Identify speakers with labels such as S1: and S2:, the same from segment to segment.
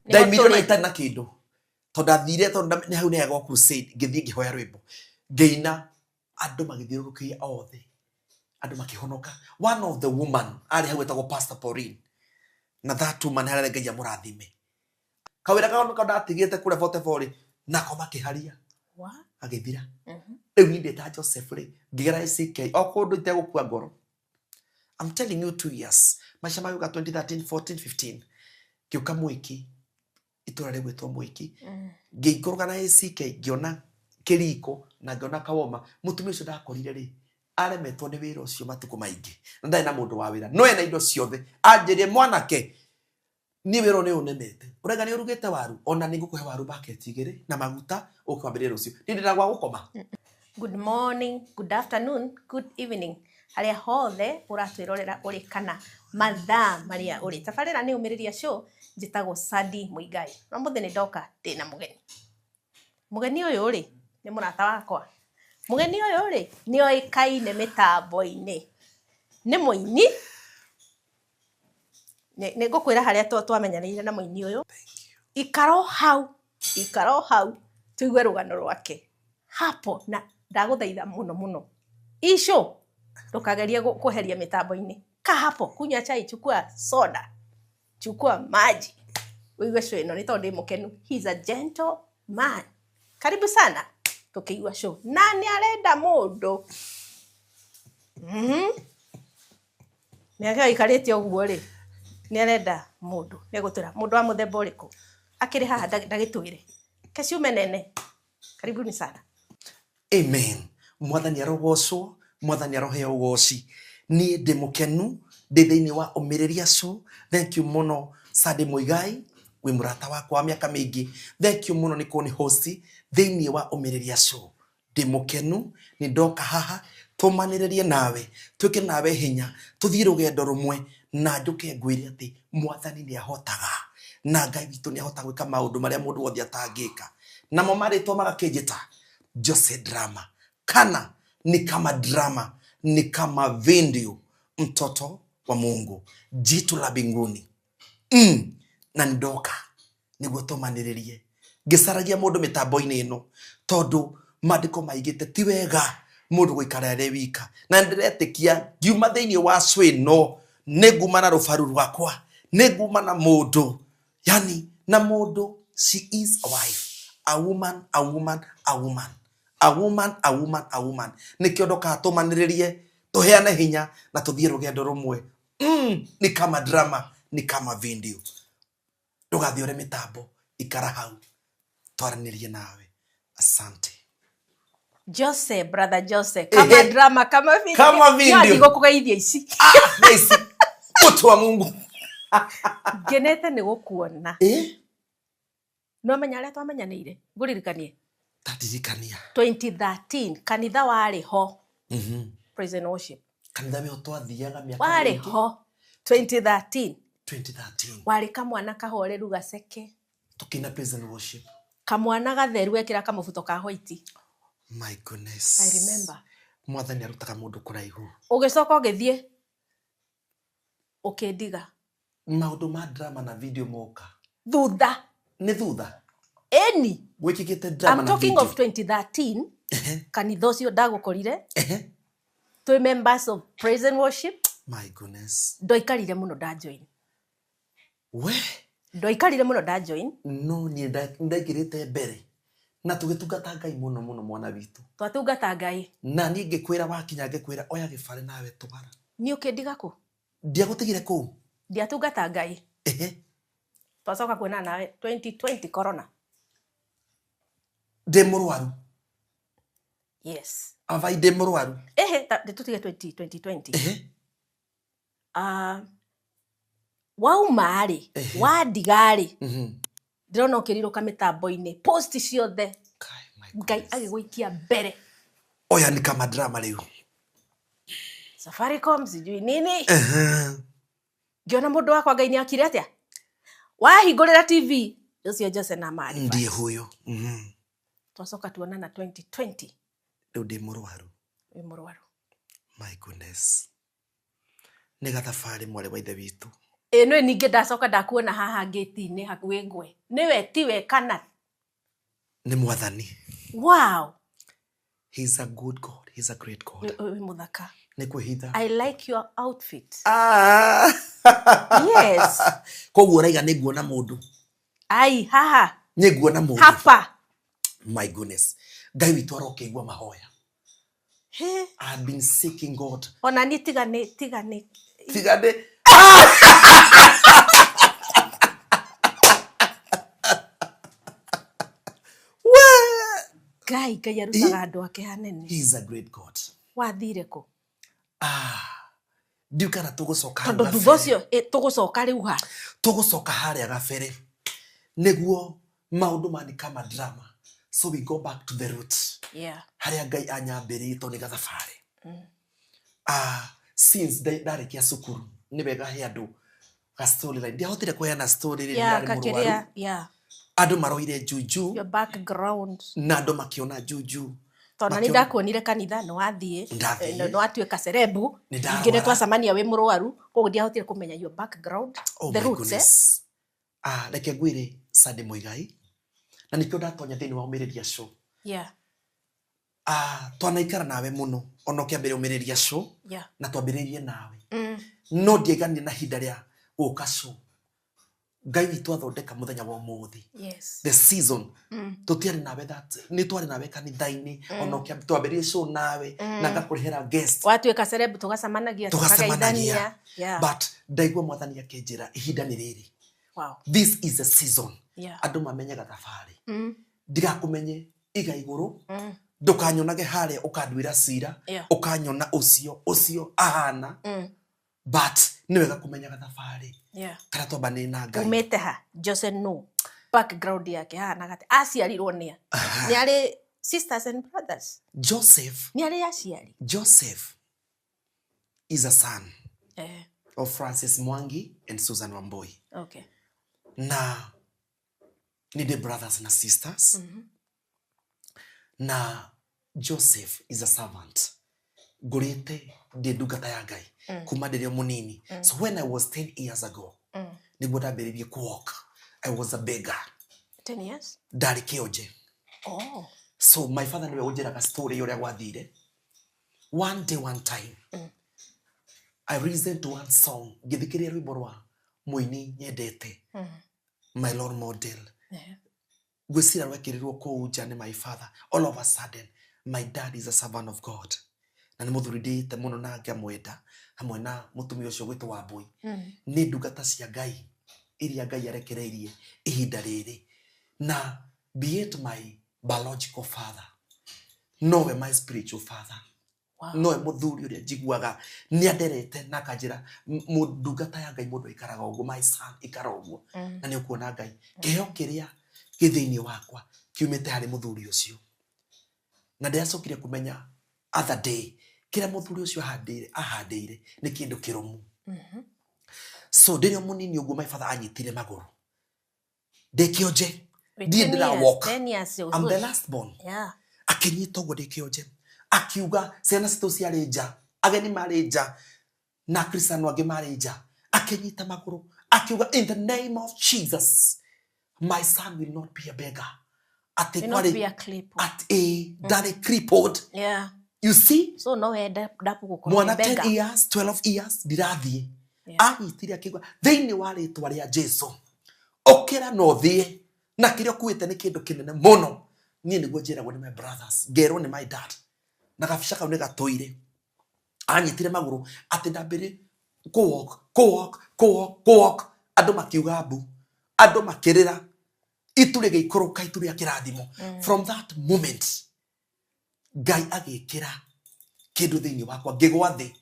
S1: Ndaimire na itarĩ na kĩndũ, tondũ ndathire, tondũ nĩ hau nĩ gwa crusade, ngĩthiĩ ngĩhoya rwĩmbo, ngĩina, andũ magĩthiũrũrũkĩria othe, andũ makĩhonoka. One of the woman arĩ hau etagwo Pastor Pauline, na that woman harĩa Ngai amũrathime. Kawĩra kao kao ndatigĩte kũrĩa 44 rĩ, nako makĩharia agĩthira. Rĩu niĩ ndĩ ta Joseph rĩ, ngĩgera ACK o kũndũ itegũkua ngoro. I'm telling you, 2 years maica magĩũka, 2013, 14, 15, ngĩũka Mwĩki, itũra rĩgwĩtwo Mwĩki. Ngĩikũrũka na ACK, ngĩona kĩriko na ngĩona kawoma. Mũtumia ũcio ndakorire rĩ, aremetwo nĩ wĩra ũcio matukũ maingĩ na ndarĩ na mũndũ wa wĩra, no ena indo ciothe. Anjĩrie, "Mwanake, niĩ wĩra ũyũ nĩ ũnemete, ũraiga nĩ ũrugĩte waru, ona nĩ ngũkũhe waru baketi 2 na maguta, ũke wambĩrĩrie rũciũ. Niĩ ndĩna gwa gũkoma."
S2: Good morning, good afternoon, good evening, harĩa hothe ũratwĩrorera ũrĩ kana mathaa marĩa ũrĩ. Tabarĩra nĩ Ũmĩrĩria Show, njĩtagwo Sadi Mũigai. Na ũmũthĩ nĩ ndoka ndĩna mũgeni. Mũgeni ũyũ rĩ, nĩ mũrata wakwa. Mũgeni ũyũ rĩ, nĩ oĩkaine mĩtambo-inĩ. Nĩ mũini. Nĩ ngũkwĩra harĩa twamenyanĩire na mũini ũyũ. Ikara o hau, ikara o hau, tũigue rũgano rwake. Hapo na ndagũthaitha mũno mũno. Ico ndũkagerie kweheria mĩtambo-inĩ. Kaa hapo, kunywa chai, chukua soda, chukua maji. Ũigue show ĩno nĩ tondũ ndĩ mũkenu. He's a gentle man. Karibu sana tũkĩigua show. Na nĩ arenda mũndũ. Mĩaka ĩyo aikarĩte ũguo rĩ, nĩ arenda mũndũ. Nĩ egũtwĩra mũndũ wa mũthemba ũrĩkũ. Akĩrĩ haha ndagĩtwĩre. Keciume nene. Karibuni sana.
S1: Amen. Mwathani arogocwo, Mwathani aroheo ũgoci. Niĩ ndĩ mũkenu ndĩ thĩinĩ wa Ũmĩrĩria Show. Thank you mũno, Sande Mũigai, wĩ mũrata wakwa wa mĩaka mĩingĩ. Thank you mũno nĩ kũni host thĩinĩ wa Ũmĩrĩria Show. Ndĩ mũkenu nĩ ndoka haha tũmanĩrĩrie nawe, twĩke nawe hinya, tũthiĩ rũgendo rũmwe, na njũke ngwĩre atĩ Mwathani nĩ ahotaga na Ngai witũ nĩ ahotaga gwĩka maũndũ marĩa mũndũ wothe atangĩka. Namo marĩtwa magakĩnjĩta Jose Drama, kana ni kama drama, ni kama video, mtoto wa Mungu, jitu la mbinguni. Na ndoka nĩguo tũmanĩrĩrie, ngĩcaragia mũndũ mĩtambo-inĩ ĩno, tondũ maandĩko maigĩte ti wega mũndũ gũikara arĩ wika, na ndĩretĩkia ngiuma thĩinĩ wa show ĩno nĩ nguma na rũbaru rwakwa, nĩ nguma na mũndũ, yani na mũndũ. She is a wife, a woman, a woman, a woman, a woman, a woman, a woman. Nĩkĩo ndokaga tũmanĩrĩrie, tũheane hinya na tũthiĩ rũgendo rũmwe. Ni kama drama, ni kama video. Ndũgathiĩ ũre mĩtambo, ikara hau twaranĩrie nawe. Asante.
S2: Jose, brother Jose, kama drama, kama video.
S1: Kama video.
S2: Nĩ ndigũkũgeithia ici.
S1: Ah, nice. Mtu wa Mungu.
S2: Ngenete nĩ gũkuona.
S1: Eh?
S2: No menya arĩa twamenyanĩire. Ngũririkanie.
S1: Taririkania.
S2: 2013 kanitha warĩ ho. Praise and worship.
S1: Kanitha wĩho twathiaga mĩaka
S2: Warĩ
S1: mĩingĩ.
S2: ho 2013.
S1: 2013.
S2: Warĩ kamwana kahoreru gaceke.
S1: Tukina praise and worship.
S2: Kamwana gatheru ekĩra kamũbuto ka white.
S1: My goodness.
S2: I remember.
S1: Mwathani arutaga mũndũ kũraihu.
S2: Ũgĩcoka ũgĩthiĩ ũkĩndiga.
S1: Maũndũ ma drama na video moka.
S2: Thutha.
S1: Nĩ thutha.
S2: Ĩni.
S1: Gwĩkĩkĩte drama
S2: I'm
S1: na
S2: talking
S1: video.
S2: of 2013, kanitha ũcio ndagũkorire twĩ members of praise and worship.
S1: My goodness.
S2: Ndoikarire mũno nda join.
S1: We.
S2: Ndoikarire mũno nda join.
S1: No niĩ ndaingĩrĩte mbere na tũgĩtungata Ngai mũno mũno, mwana witũ.
S2: Twatungata Ngai.
S1: Na niĩ ngĩkwĩra, wakinya ngĩkwĩra oya gĩbarĩ nawe twara.
S2: Niĩ ũkĩndiga kũ?
S1: Ndiagũtigire kũu.
S2: Ndiatungata Ngai. Twacoka kuonana nawe 2020 corona.
S1: Ndĩ mũrwaru.
S2: Yes.
S1: Abai, ndĩ mũrwaru.
S2: Ehe, tũtige 20 2020. Ah, wauma rĩ, wandiga rĩ, ndĩrona ũkĩrirũka mĩtambo-inĩ, post ciothe.
S1: Kai, my
S2: Ngai
S1: goodness.
S2: agĩgũikia mbere.
S1: Oya ni kama drama rĩu.
S2: Safaricom, sijui nini. Ngĩona mũndũ wakwa, Ngai nĩ akire atĩa, wahingũrĩra TV ũcio Jose na mari.
S1: Ndiye huyo.
S2: Twacoka tuonana 2020.
S1: Rĩu ndĩ mũrwaru.
S2: Wĩ mũrwaru.
S1: My goodness, nĩ gathabarĩ, mwarĩ wa ithe witũ.
S2: Ĩ nĩ ningĩ ndacoka ndakuona haha ngĩti-inĩ hakuhĩ ngwe nĩwe tiwe kana?
S1: Nĩ Mwathani.
S2: Wow.
S1: He's a good God, he's a great God.
S2: Wĩ mũthaka.
S1: Nĩ kwĩhitha.
S2: I like your outfit.
S1: Ah.
S2: Yes.
S1: Koguo ũraiga nĩ nguona mũndũ.
S2: Ai haha.
S1: Nĩ nguona mũndũ.
S2: Hapa.
S1: My goodness, Ngai witũ arokĩigua mahoya.
S2: He.
S1: I had been seeking God.
S2: Ona niĩ tiga nĩ tiga nĩ
S1: Tiga nĩ We!
S2: Ngai Ngai arutaga andũ ake hanene.
S1: He is a great God.
S2: Wathire kũ?
S1: Ah, ndiũ kana tũgũcoka hau
S2: Tondũ thutha
S1: gabere.
S2: ũcio tũgũcoka rĩu ha?
S1: Tũgũcoka harĩa gabere nĩguo maũndũ mani kama drama, so we go back to the roots, harĩa Ngai anyambĩrĩirie tondũ nĩ gathabarĩ. Ah, since ndarĩkia cukuru, nĩ wega he andũ ga storyline. Ndiahotire kũheana story rĩrĩa
S2: Yeah,
S1: ndarĩ mũrwaru.
S2: kakĩrĩa, yeah.
S1: Andũ maroire juju.
S2: Your background.
S1: Na andũ makĩona juju.
S2: Tondũ nĩ
S1: Makĩona-
S2: ndakuonire kanitha nĩ wathiĩ.
S1: Ndathiĩ.
S2: Nĩ watuĩka cerebu.
S1: Nĩ ndarwara.
S2: Ningĩ nĩ twacemania wĩ mũrwaru, koguo ndiahotire kũmenya your background,
S1: Oh
S2: the
S1: my
S2: roots, eh?
S1: goodness. Ah, reke ngwĩre Sunday Muigai, na nĩkĩo ndatonya thĩinĩ wa Ũmĩrĩria Show. Ah, twanaikara nawe mũno ona ũkĩambĩrĩria Ũmĩrĩria Show, na twambĩrĩirie nawe. No ndiaiganire na ihinda rĩa gũka show. Ngai witũ athondeka mũthenya wa ũmũthĩ. The season. Tũtiarĩ nawe that, nĩ twarĩ nawe kanitha-inĩ, ona twambĩrĩirie show nawe, na ngakũrehera guest.
S2: Watuĩka celeb tũgacemanagia,
S1: Tũgacemanagia.
S2: tũkagaithania.
S1: But ndaigua Mwathani akĩnjĩra ihinda nĩ rĩrĩ.
S2: Wow.
S1: This is a season. Andũ mamenyaga thabarĩ. Ndigakũmenye iga igũrũ, ndũkanyonage harĩa ũkanduĩra cira, ũkanyona ũcio, ũcio ahana. But nĩ wega kũmenyaga thabarĩ. Kana twambanĩrie na Ngai.
S2: Umĩte ha? Jose no. Background yake hahanaga atĩa? Aciarirwo nĩa? Nĩ arĩ sisters and brothers?
S1: Joseph.
S2: Nĩ arĩ aciari?
S1: Joseph is a son of Francis Mwangi and Susan Wambui. Na ni the brothers na sisters. Na Joseph is a servant. Ngũrĩte ndĩ ndungata ya Ngai. Kuma ndĩrĩ o mũnini. So when I was 10 years ago, nĩguo ndambĩrĩirie kũ walk. I was a beggar.
S2: 10 years?
S1: Ndarĩ kĩonje.
S2: Oh.
S1: So my father nĩwe ũnjĩraga story ũrĩa gwathire. One day, one time, I listened to one song. Ngĩthikĩrĩria rwĩmbo rwa mũini nyendete. My role model. Ngwĩciria rwekĩrirwo kũu nja nĩ my father. All of a sudden, my dad is a servant of God. Na nĩ mũthuri ndĩĩte mũno na ngamwenda hamwe na mũtumia ũcio gwĩtwo Wambui. Nĩ ndungata cia Ngai iria Ngai arekereirie ihinda rĩrĩ. Na be it my biological father, nowe my spiritual father.
S2: Wow.
S1: Nowe mũthuri ũrĩa njiguaga nĩ anderete na akanjĩra, ndungata ya Ngai mũndũ aikaraga ũguo, my son, ikara ũguo. Na nĩ ũkuona Ngai. Kĩheo kĩrĩa kĩ thĩinĩ wakwa kiumĩte harĩ mũthuri ũcio. Na ndĩracokire kũmenya other day kĩrĩa mũthuri ũcio ahandĩire nĩ kĩndũ kĩrũmu. So ndĩrĩ o mũnini ũguo my father anyitire magũrũ. Ndĩ kĩonje.
S2: Wait,
S1: Ndiĩ
S2: 10
S1: ndĩra
S2: years,
S1: walk.
S2: 10 years
S1: I'm the
S2: ũguo.
S1: last born. Akĩnyita ũguo ndĩ kĩonje. Akiuga ciana citũ ciarĩ nja, ageni marĩ nja, na Akristiano angĩ marĩ nja. Akĩnyita magũrũ, akiuga in the name of Jesus, my son will not be a beggar. Atĩ
S2: Will not
S1: kwarĩ
S2: be a cripple.
S1: At a ndarĩ crippled. You see?
S2: So no wende ndapu gũkorwo
S1: Mwana
S2: wĩ beggar.
S1: 10 years, 12 years ndirathiĩ. Anyitire akiuga thĩinĩ wa rĩtwa rĩa Jesu, ũkĩra na ũthiĩ, na kĩrĩa ũkuĩte nĩ kĩndũ kĩnene mũno. Niĩ nĩguo njĩragwo nĩ my brothers, ngerwo nĩ my dad. Na gabica kau nĩ gatũire. Anyitire magũrũ atĩ ndambĩrĩrie kũ walk, kũ walk, kũ walk, kũ walk. Andũ makiuga mbu, andũ makĩrĩra, itu rĩgĩikũrũka, itu rĩa kĩrathimo. From that moment, Ngai agĩkĩra kĩndũ thĩinĩ wakwa, ngĩgwa thĩ.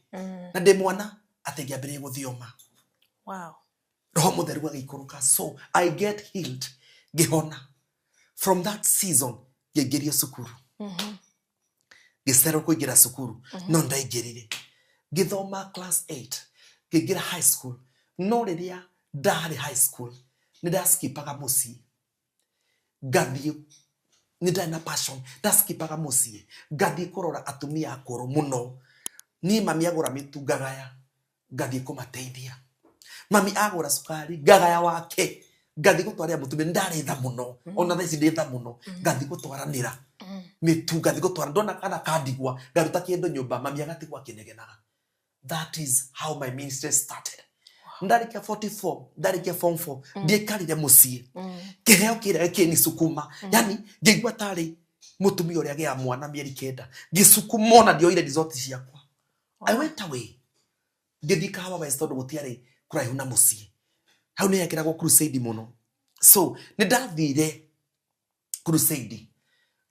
S1: Na ndĩ mwana atĩ ngĩambĩrĩria gũthioma.
S2: Wow.
S1: Roho Mũtheru agĩikũrũka, so I get healed, ngĩhona. From that season ngĩingĩrio cukuru. Ngĩcererwo kũingĩra cukuru, no ndaingĩrire. Ngĩthoma class 8, ngĩingĩra high school. No rĩrĩa ndarĩ high school, nĩ ndaskipaga mũciĩ. Ngathiĩ, nĩ ndarĩ na passion, ndaskipaga mũciĩ. Ngathiĩ kũrora atumia akũrũ mũno. Niĩ mami agũra mĩtu ngagaya, ngathiĩ kũmateithia. Mami agũra cukari ngagaya wake ngathi gũtwarĩra mũtumia. Nĩ ndarĩ tha mũno, ona thaa ici ndĩ tha mũno. Ngathi gũtwaranĩra mĩtu, ngathi gũtwara, ndona kana kandigwa ngaruta kĩndũ nyũmba, mami agatigwo akĩnegenaga. That is how my ministry started. Ndarĩkia 44, ndarĩkia form 4, ndiaikarire mũciĩ. Kĩheo kĩrĩa gĩkĩnisukuma, yani ngĩigua tarĩ mũtumia ũrĩa agĩaga mwana mĩeri 9, ngĩcukuma, ona ndioire result ciakwa. I went away, ngĩthiĩ Kahawa West tondũ gũtiarĩ kũraihu na mũciĩ. Hau nĩ hekĩragwo crusade mũno, so nĩ ndathire crusade,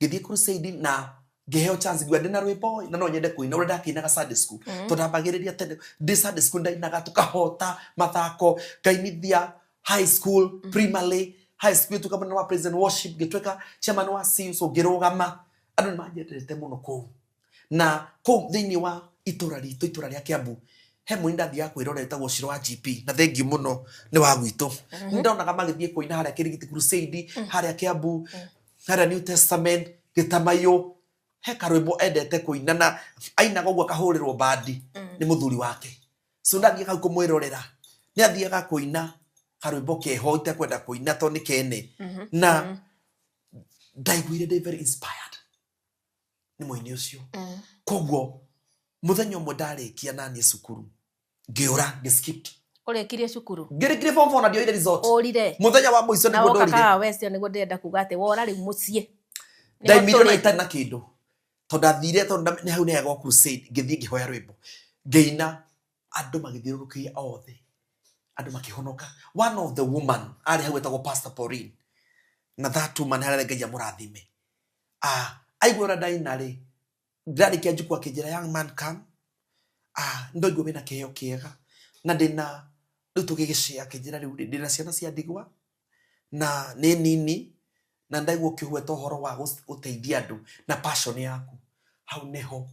S1: ngĩthiĩ crusade na ngĩheo chance. Ngiuga ndĩna rwĩmbo na no nyende kũina ũrĩa ndakĩinaga Sunday school, tondũ ndambagĩrĩria tene ndĩ Sunday school, ndainaga tũkahota mathako, ngainithia high school, primary, high school, tuka mũnene wa praise and worship, ngĩtuĩka chairman wa CU, so ngĩrũgama. Andũ nĩ manjendete mũno kũu na kũu thĩinĩ wa itũra ritũ, itũra rĩa Kiambu. He mũini ndathiaga kwĩrorera wĩtagwo Ciro wa GP, na thengiũ mũno nĩ wa gwitũ. Nĩ ndonaga magĩthiĩ kũina harĩa Kĩrigiti Crusade, harĩa Kiambu, harĩa New Testament Gĩtamaiyũ. He karwĩmbo endete kũina na ainaga ũguo akahũrĩrwo bandi nĩ mũthuri wake. So ndathiĩ hau kũmwĩrorera, nĩ athiaga kũina karwĩmbo keho itekwenda kũina tondũ nĩ kene, na ndaiguire ndĩ very inspired nĩ mũini ũcio. Koguo mũthenya ũmwe ndarĩkia naniĩ cukuru, ngĩũra, ngĩskip.
S2: Ũrĩkirie cukuru?
S1: Ngĩrĩkirie form 4 na ndioire result.
S2: Ũrire?
S1: Mũthenya wa mũico
S2: na
S1: nĩguo
S2: woka
S1: ndorire.
S2: Kahawa West, nĩguo ndĩrenda kuga atĩ wora rĩu mũciĩ. Nĩho
S1: Ndaimire na
S2: tũrĩ.
S1: itarĩ na kĩndũ tondũ ndathire, tondũ nĩ hau nĩhegwo crusade. Ngĩthiĩ ngĩhoya rwĩmbo, ngĩina, andũ magĩthiũrũrũkĩria othe, andũ makĩhonoka. One of the woman arĩ hau etagwo Pastor Pauline, na that woman harĩa Ngai amũrathime. Ah, aigua ũrĩa ndaina rĩ, ndarĩkia njukua akĩnjĩra, "Young man, come. Ah, ndoigua wĩna kĩheo kĩega na ndĩna rĩu tũgĩgĩcĩa." Akĩnjĩra, "Rĩu rĩ, ndĩna ciana cia ndigwa na nĩ nini, na ndaigua ũkĩgweta ũhoro wa gũteithia andũ na passion yaku." Hau nĩho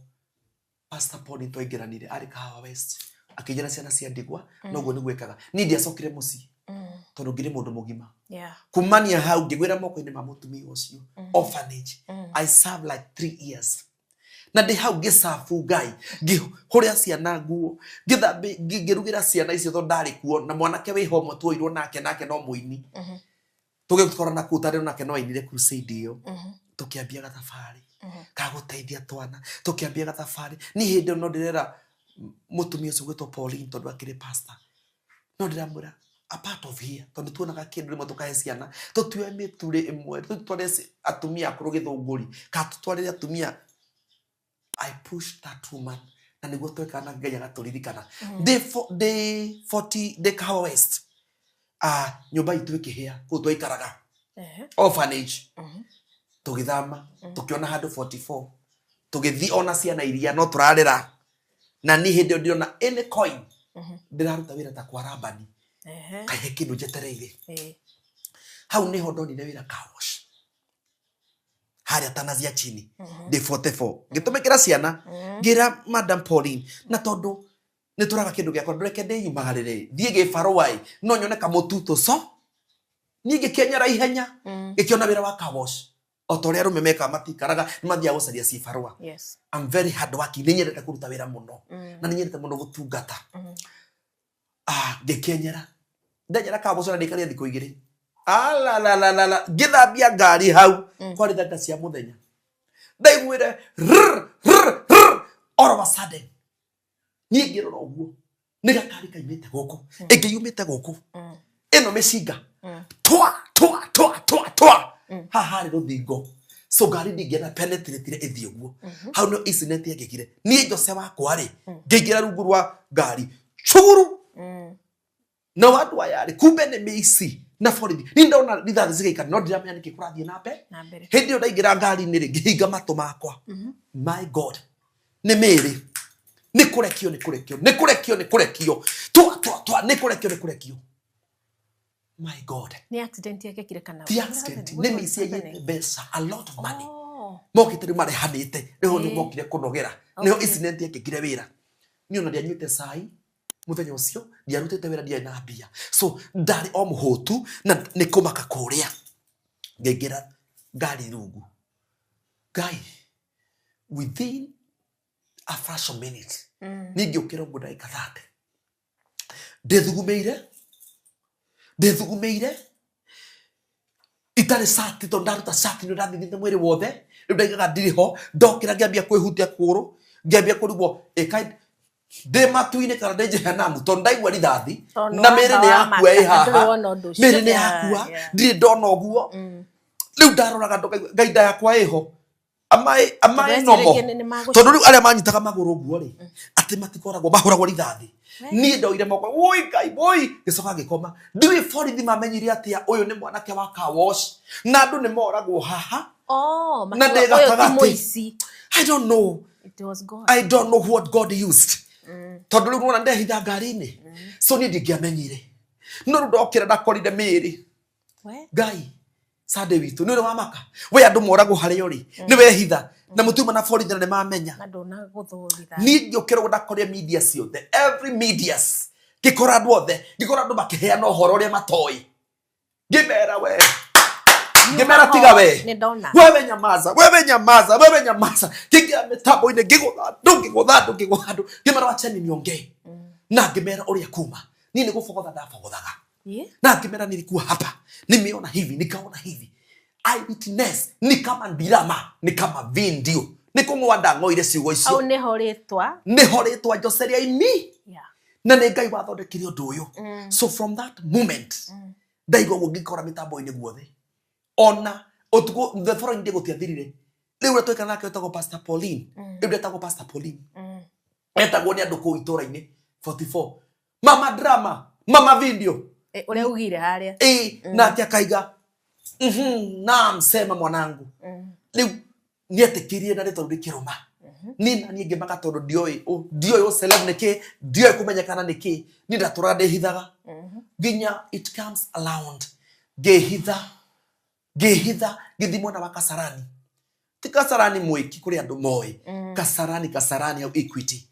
S1: Pastor Paul twaingĩranire, arĩ Kahawa West, akĩnjĩra ciana cia ndigwa noguo nĩguo ĩkaga. Niĩ ndiacokire mũciĩ tondũ ngĩrĩ mũndũ mũgima. Kumania hau ngĩgwĩra moko-inĩ ma mũtumia ũcio, orphanage. I served like 3 years, na ndĩ hau ngĩcabu Ngai, ngĩhũrĩra ciana nguo, ngĩrugĩra ciana icio, tondũ ndarĩ kuo na mwanake wĩ ho ũmwe tuoirwo nake, nake no mũini. Tũgĩkorana kũu tarĩ nake no ainire crusade ĩyo. Tũkĩambia gathabarĩ ka gũteithia twana, tũkĩambia gathabarĩ. Niĩ hĩndĩ ĩyo no ndĩrera mũtumia ũcio gwĩtwo Pauline, tondũ akĩrĩ pastor, no ndĩramwĩra a part of here, tondũ tuonaga kĩndũ rĩmwe tũkahe ciana, tũtue mĩturĩ ĩmwe, tũtware atumia akũrũ gĩthũngũri, kana tũtwarĩre atumia. I pushed that woman na nĩguo twekaga na Ngai agatũririkana. Ndĩ 40, ndĩ Kahawa West, ah, nyũmba itũ ĩkĩhĩa kũu twaikaraga, orphanage. Tũgĩthama, tũkĩona handũ 44, tũgĩthiĩ ona ciana iria no tũrarĩra, na niĩ hĩndĩ ĩyo ndĩrona any coin, ndĩraruta wĩra ta kwa Rabani, kahe kĩndũ njetereire. Hau nĩho ndonire wĩra car wash harĩa Tanazia chini, ndĩ 44, ngĩtũmĩkĩra ciana. Ngĩra Madam Pauline, na tondũ nĩ tũraga kĩndũ gĩakwa, ndũreke ndĩyumagarĩre thiĩ gĩbarũa ĩ no nyone kamũtutu. So niĩ ngĩkenyera ihenya, ngĩkĩona wĩra wa car wash. O ta ũrĩa arũme mekaga, matikaraga, nĩ mathiaga gũcaria cibarũa. I'm very hard working, nĩ nyendete kũruta wĩra mũno na nĩ nyendete mũno gũtungata. Ah, ngĩkenyera, ndenyera car wash na ndĩkaria thikũ 2, alalalala, ngĩthambia ngari hau. Kwarĩ thaa cia mũthenya, ndaiguire rrr, rrr, rrr, all of a sudden niĩ ngĩrora ũguo nĩ gakari kaimĩte gũkũ, ĩngĩ yumĩte gũkũ, ĩno mĩcinga, twa twa twa twa twa. Haha harĩ rũthingo, so ngari ndingĩona penetrate ĩthiĩ ũguo. Hau no incident yekĩkire. Niĩ Jose wakwa rĩ, ngĩingĩra rungu rwa ngari cuguru. Na andũ aya rĩ, kumbe nĩ mĩici na borithi. Niĩ ndona rithathi cigaikara, no ndiramenya nĩkĩ kũrathiĩ na mbere.
S2: Na mbere.
S1: Hĩndĩ ĩyo ndaingĩra ngari-inĩ rĩ, ngĩhinga matũ makwa. My God, nĩ mĩrĩ nĩ kũrekio, nĩ kũrekio, nĩ kũrekio, nĩ kũrekio, twa twa twa, nĩ kũrekio, nĩ kũrekio. My God.
S2: Nĩ accident yekĩkire kana?
S1: Ti accident, nĩ mĩici yaiyĩte mbeca, a lot of money.
S2: Oh.
S1: Mokĩte rĩu marehanĩte, rĩu nĩ mokire kũnogera, nĩho incident yekĩkire wĩra. Niĩ ona ndianyuĩte cai mũthenya ũcio, ndiarutĩte wĩra, ndiarĩ na mbia, so ndarĩ o mũhũtu na nĩ kũmaka kũrĩa. Ngĩingĩra ngari rungu, Ngai, within a fraction minute niĩ ngĩũkĩra ũguo ndagĩka 30 ndĩthugumĩire. Ndĩthugumĩire itarĩ cati tondũ ndaruta cati nĩ ndathithite mwĩrĩ wothe. Rĩu ndaigaga ndirĩ ho, ndokĩra ngĩambia kwĩhutia kũgũrũ, ngĩambia kũrigwo ĩka ndĩ matu-inĩ kana ndĩ jehanamu, tondũ ndaigua rithathi.
S2: Tondũ
S1: Na mĩĩrĩ
S2: wamba
S1: nĩ yakua ĩ
S2: wamaka,
S1: haha.
S2: ndũrĩ wona ũndũ ũcio.
S1: Mĩĩrĩ nĩ yakua. Ndirĩ ndona ũguo. Rĩu ndaroraga andũ ngaigua ngai nda yakwa ĩho amaĩ
S2: Tondũ
S1: nomo.
S2: rĩngĩ nĩ magũci-
S1: Tondũ rĩu arĩa manyitaga magũrũ ũguo rĩ, atĩ matikoragwo mahũragwo rithathi. Niĩ ndoire moko, woi ngai woi, ngĩcoka ngĩkoma. Ndiũĩ borithi mamenyire atĩa ũyũ nĩ mwanake wa car wash na andũ nĩ moragwo haha.
S2: Oh,
S1: Na
S2: makiuga,
S1: ndĩ
S2: ũyũ ti
S1: gatagatĩ.
S2: mũici.
S1: I don't know.
S2: It was God.
S1: I don't know what God used. Tondũ rĩu nĩwona ndehitha ngari-inĩ, so niĩ ndingĩamenyire, no rĩu ndokĩra ndakorire mĩĩrĩ.
S2: We?
S1: Ngai Sunday witũ nĩ ũrĩ wa maka we, andũ moragwo harĩa ũrĩ nĩ wehitha na mũtiuma na borithi na nĩ mamenya.
S2: Na ndũnagũthũrira.
S1: Niĩ ngĩũkĩra ũguo ndakorire media ciothe, every medias, ngĩkora andũ othe, ngĩkora andũ makĩheana ũhoro ũrĩa matoĩ, ngĩmera we, ngĩmera tiga we.
S2: Nĩ ndona.
S1: Wewe nyamaza, wewe nyamaza, wewe nyamaza. Ngĩingĩra mĩtambo-inĩ, ngĩgũtha andũ, ngĩgũtha andũ, ngĩgũtha andũ, ngĩmera wacheni niongee, na ngĩmera ũrĩa kuma niĩ nĩ gũbogotha ndabogothaga. Na ngĩmera nilikuwa hapa, nimeona hivi, nikaona hivi, eyewitness, ni kama ndirama, ni kama video, nĩ kũng'oa ndang'oire ciugo
S2: Hau
S1: icio.
S2: nĩho rĩtwa.
S1: Nĩho rĩtwa Jose rĩaimi. Na nĩ Ngai wathondekire ũndũ ũyũ. So from that moment ndaigua ũguo ngĩkora mĩtambo-inĩ guothe, ona ũtukũ the following day gũtiathirire. Rĩu ũrĩa twaikara nake wetagwo Pastor Pauline. Rĩu ndetagwo Pastor Pauline, etagwo nĩ andũ kũu itũra-inĩ 44 mama drama, mama video.
S2: Eh, ũrĩa ugire harĩa.
S1: Ĩ, nake akaiga, naam, sema mwanangu." Rĩu nĩetĩkĩrie na rĩtwa rĩu rĩkĩrũma. Niĩ na niĩ ngĩmaka tondũ ndioĩ ndioĩ ũceleb nĩ kĩ, ndioĩ kũmenyekana nĩ kĩ. Niĩ ndatũraga ndĩhithaga nginya it comes around, ngĩhitha, ngĩhitha, ngĩthiĩ mwena wa Kasarani, ti Kasarani mwĩki kũrĩ andũ moĩ Kasarani, Kasarani hau Equity.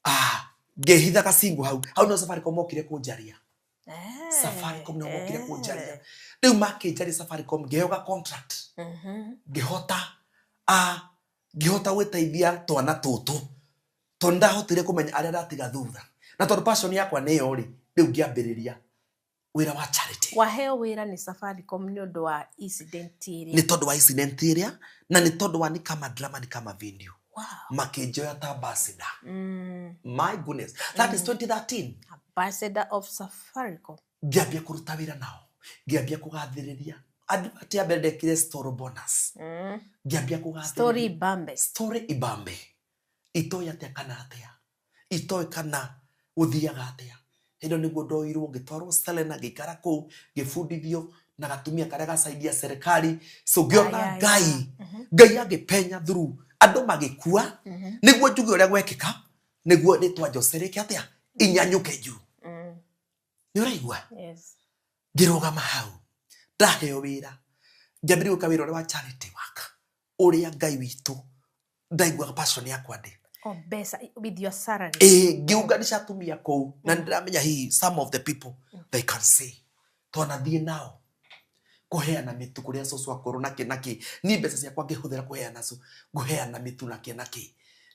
S1: Ah, ngĩhitha gacingu hau hau no Safaricom mokire kũnjaria. Safaricom nĩo mokire kũnjaria. Rĩu makĩnjaria Safaricom, ngĩheo ga contract. Ngĩhota, ah, ngĩhota gwĩteithia twana tũtũ tondũ ndahotire kũmenya arĩa ndatiga thutha, na tondũ passion yakwa nĩyo rĩ, rĩu ngĩambĩrĩria wĩra wa charity.
S2: Waheo wĩra nĩ Safaricom nĩ ũndũ wa incident ĩrĩa?
S1: Nĩ tondũ wa incident ĩrĩa, na nĩ tondũ wa ni kama drama, ni kama video. Makĩnjoya ta ambassador. My goodness, that is 2013.
S2: Ambassador of Safaricom.
S1: Ngĩambia kũruta wĩra nao, ngĩambia kũgathĩrĩria advert ya mbere ndekire, store bonus. Ngĩambia kũgathĩrĩria.
S2: Story Bambe.
S1: Story ibambe, itoĩ atĩa kana atĩa, itoĩ kana gũthiaga atĩa. Hĩndĩ ĩyo nĩguo ndoirwo ngĩtwarwo Selena, ngĩikara kũu ngĩbundithio na gatumia karĩa gacaidia serikali. So ngĩona
S2: Aya,
S1: Ngai,
S2: aya.
S1: Ngai angĩpenya through andũ magĩkua nĩguo njuge ũrĩa gwekĩka, nĩguo rĩtwa Jose rĩke atĩa, inyanyũke juu. Nĩ ũraigua?
S2: Yes.
S1: Ngĩrũgama hau, ndaheo wĩra, ngĩambĩrĩria gwĩka wĩra ũrĩa wa charity work, ũrĩa Ngai witũ ndaiguaga passion yakwa ndĩ.
S2: Oh, mbeca with your salary.
S1: Ĩĩ, ngĩunganisha atumia kũu, na nĩndĩramenya hihi some of the people they can say twanathiĩ nao kũheana mĩtu kũrĩa cũcũ akũrũ na kĩ na kĩ. Niĩ mbeca ciakwa ngĩhũthĩra kũheana kũheana mĩtu na kĩ na kĩ.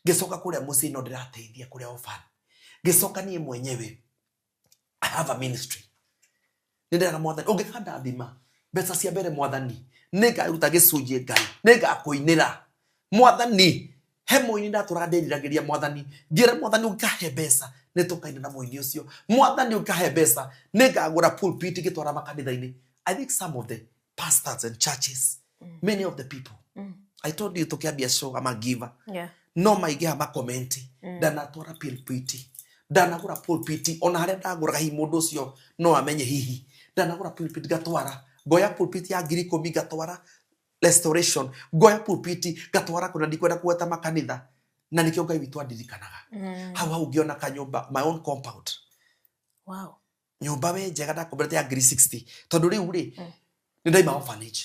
S1: Ngĩcoka kũrĩa mũciĩ no ndĩrateithia kũrĩa orphan. Ngĩcoka niĩ mwenyewe I have a ministry. Nĩ ndĩraga mwathani ũngĩkandathima mbeca cia mbere, mwathani nĩ ngaruta gĩcunjĩ, Ngai nĩ ngakũinĩra mwathani. He mũini ndatũraga ndĩriragĩria mwathani, ngĩra mwathani ũngĩkahe mbeca nĩ tũkaina na mũini ũcio, mwathani ũngĩkahe mbeca nĩ ngagũra pulpit ngĩtwara makanitha-inĩ. I think some of the pastors and churches, many of the people, I told you tũkĩambia show I'm a giver. No maingĩha makomenti ndanatwara pulpit, ndanagũra pulpit, ona harĩa ndagũraga hihi mũndũ ũcio no amenye, hihi ndanagũra pulpit ngatwara, ngoya pulpit ya 10,000 ngatwara Restoration, ngoya pulpit ngatwara kũna, ndikwenda kũgweta makanitha. Na nĩkĩo Ngai witũ andirikanaga. Hau hau ngĩona kanyũmba, my own compound. Nyũmba we njega ndakomborete ya ngiri 60, tondũ rĩu rĩ nĩ ndaima orphanage,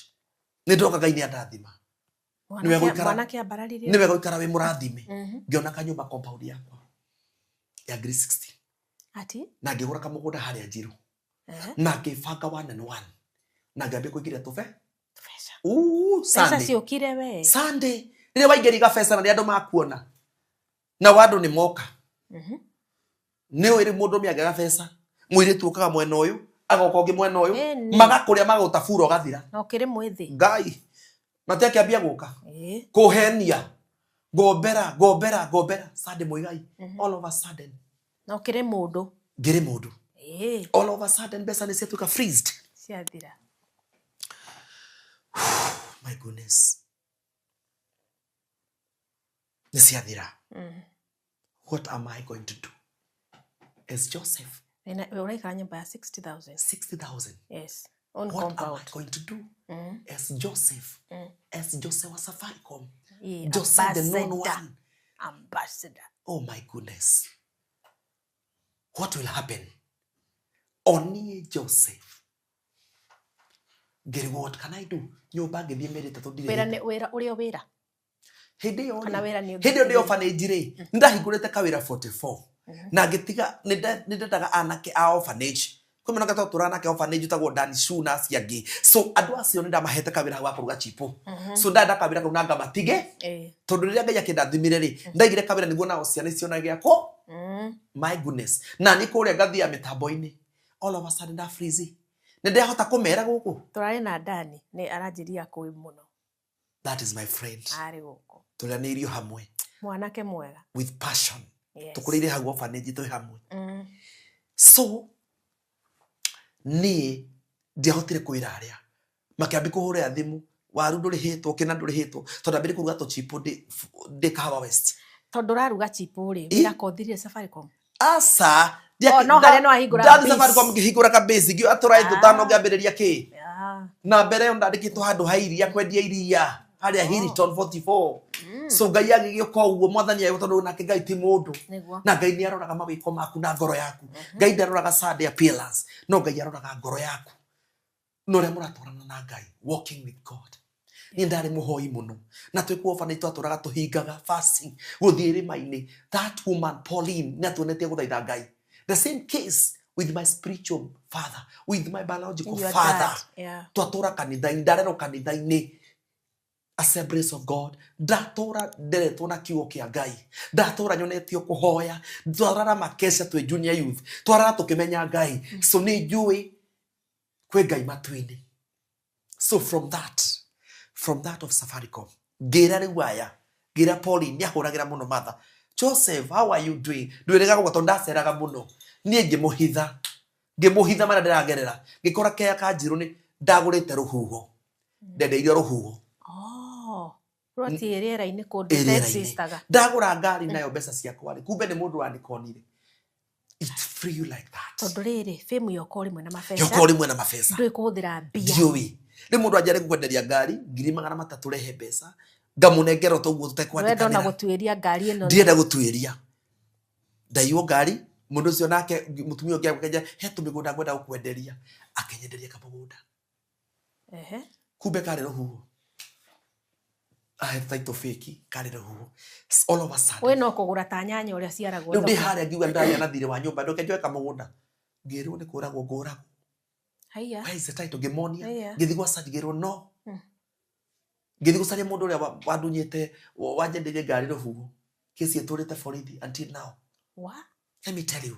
S1: nĩ ndoka Ngai nĩ andathima. Nĩwe
S2: Mwanake ambararirio.
S1: Nĩ wega gũikara wĩ mũrathime. Ngĩona kanyũmba compound yakwa ya ngiri 60.
S2: Ati?
S1: Na ngĩgũra kamũgũnda harĩa Njiru. Na ngĩbanga one and one na ngĩambia kũingĩria tũbe.
S2: Mbeca.
S1: Uu,
S2: Mbeca
S1: Sunday.
S2: ciũkire we.
S1: Sunday rĩrĩa waingĩria gabeca na rĩrĩa andũ makuona nao andũ nĩ moka. Nĩ ũĩ rĩu mũndũ ũmwe angĩaga beca, mũirĩtu ũkaga mwena ũyũ. Agoka ũngĩ mwena ũyũ.
S2: Ĩni.
S1: Magakũrĩa magagũtabura ũgathira.
S2: Na ũkĩrĩ mwĩthĩ.
S1: Ngai matiakĩambia gũka
S2: Ĩĩ.
S1: kũhenia, ngombera, ngombera, ngombera Sunday Muigai. All of a sudden
S2: Na ũkĩrĩ mũndũ.
S1: Ngĩrĩ mũndũ.
S2: Ĩĩ.
S1: All of a sudden mbeca nĩ ciatuĩka freezed.
S2: Ciathira.
S1: My goodness, nĩ ciathira. What am I going to do as Joseph?
S2: Wĩna- ũraikara nyũmba ya 60,000.
S1: 60,000.
S2: Yes. On
S1: What am I
S2: compound.
S1: going to do as Joseph, as Joseph wa Safaricom?
S2: Ĩĩ,
S1: Joseph the known
S2: ambassador.
S1: one.
S2: Ambassador.
S1: Oh my goodness, what will happen onie Joseph? Ngĩrigwo, what can I do? Nyũmba ngĩthiĩ mĩeri 3
S2: Wĩra
S1: ndirĩhĩte.
S2: nĩ wĩra ũrĩa wĩra.
S1: Hĩndĩ ĩyo
S2: Kana
S1: rĩ,
S2: wĩra nĩ
S1: hĩndĩ ĩyo ndĩ orphanage rĩ, nĩ ndahingũrĩte kawĩra 44 na ngĩtiga nĩ ndendaga anake a orphanage kwĩ mwanake twatũra anake orphanage ũtagwo Dani Shu na acio angĩ, so andũ acio nĩ ndamahete kawĩra hau ga kũruga chipo, so ndenda kawĩra kau na ngamatige
S2: Ĩĩ.
S1: tondũ rĩrĩa Ngai akĩndathimire rĩ, ndaigire kawĩra nĩguo nao ciana icio gĩakwo. My goodness, na niĩ kũrĩa ngathia mĩtambo-inĩ, all of a sudden nda freeze, nĩ ndahota kũmera gũkũ.
S2: Tũrarĩ na Dani nĩ aranjĩria kũĩ mũno.
S1: That is my friend.
S2: Arĩ gũkũ.
S1: Tũrĩanĩirio hamwe.
S2: Mwanake mwega.
S1: With passion.
S2: Yes.
S1: Tũkũrĩire hau orphanage twĩ hamwe. So niĩ ndiahotire kwĩra arĩa makĩambi kũhũrĩra thimũ, waru ndũrĩhĩtwo, kĩna ndũrĩhĩtwo, tondũ ndambire kũruga tũchipo ndĩ Kahawa West.
S2: Tondũ ũraruga chipo rĩ,
S1: Ĩ?
S2: wĩra kothirire Safaricom.
S1: Aca.
S2: Oh, no harĩa no ahingũra
S1: ndathi
S2: base.
S1: Safaricom ngĩhingũra ka base, ngĩoya tũraĩ tũtano ngĩambĩrĩria kĩ.
S2: Ah.
S1: Na mbere ĩyo ndandĩkĩtwo handũ ha iria, kwendia iria harĩa Hilton 44. So Ngai agĩgĩũka ũguo, mwathani agĩũka, tondũ nake Ngai ti mũndũ.
S2: Nĩguo.
S1: Na Ngai nĩ aroraga mawĩko maku na ngoro yaku. Ngai ndaroraga Sunday appearance, no Ngai aroraga ngoro yaku na ũrĩa mũratwarana na Ngai, walking with God. Niĩ ndarĩ mũhoi mũno na twĩ kuo orphanage twatũraga tũhingaga fasting, gũthiĩ irĩma-inĩ. That woman Pauline nĩ atuonetie gũthaitha Ngai. The same case with my spiritual father, with my biological
S2: Your
S1: father.
S2: dad. Yeah.
S1: Twatũra kanitha-inĩ, ndarerwo kanitha-inĩ Assemblies of God, ndatũra nderetwo na kiugo kĩa Ngai, ndatũra nyonetio kũhoya, twarara makeca twĩ junior youth, twarara tũkĩmenya Ngai. So nĩ njũĩ kwĩ Ngai matu-inĩ. So from that of Safaricom ngĩra rĩu aya, ngĩra Pauline, nĩ ahũragĩra mũno matha, "Joseph, how are you doing?" Ndwĩrĩga gũkũ tondũ ndaceraga mũno. Niĩ ngĩmũhitha, ngĩmũhitha marĩa ndĩragerera, ngĩkora kea kanjirũ nĩ ndagũrĩte rũhuho, ndendeirio rũhuho.
S2: Oh. Rwati rĩera-inĩ kũndũ
S1: Ĩ rĩera-inĩ.
S2: ĩtexistaga.
S1: Ndagũra ngari nayo mbeca ciakwa rĩ, kumbe nĩ mũndũ wanikonire. It free you like that.
S2: Tondũ rĩrĩ, fame yoka o rĩmwe na mabeca.
S1: Yoka o rĩmwe na mabeca.
S2: Ndũĩ kũhũthĩra mbia.
S1: Ndiũĩ rĩ mũndũ anjare gũkwenderia ngari 300,000, rehe mbeca, ngamũnengera toguo
S2: Ndũrenda ona
S1: tũtekwandĩkanĩra.
S2: gũtuĩria ngari ĩno.
S1: Ndirenda gũtuĩria, ndaiywo ngari. Mũndũ ũcio nake mũtumia ũngĩ akĩnjĩra he tũmĩgũnda ngwenda gũkwenderia, akĩnyenderia kamũgũnda.
S2: Ehe.
S1: Kumbe karĩ rũhuho, ahete title fake, karĩ rũhuho. All of a sudden
S2: We no kũgũra ta nyanya ũrĩa ciaragwo
S1: rĩu ndĩ
S2: thoko.
S1: harĩa ngiuga ndĩragĩa na thirĩ wa nyũmba, ndoke njoe kamũgũnda, ngĩrwo nĩ kũragwo ngũragwo.
S2: Haiya.
S1: Where is the title? Ngĩmonia.
S2: Haiya.
S1: Ngĩthiĩ gwa search, ngĩrwo no. Ngĩthiĩ gũcaria mũndũ ũrĩa wandunyĩte, wanjendeirie ngari rũhuho, kesi ĩtũrĩte borithi until now.
S2: Wa?
S1: Let me tell you,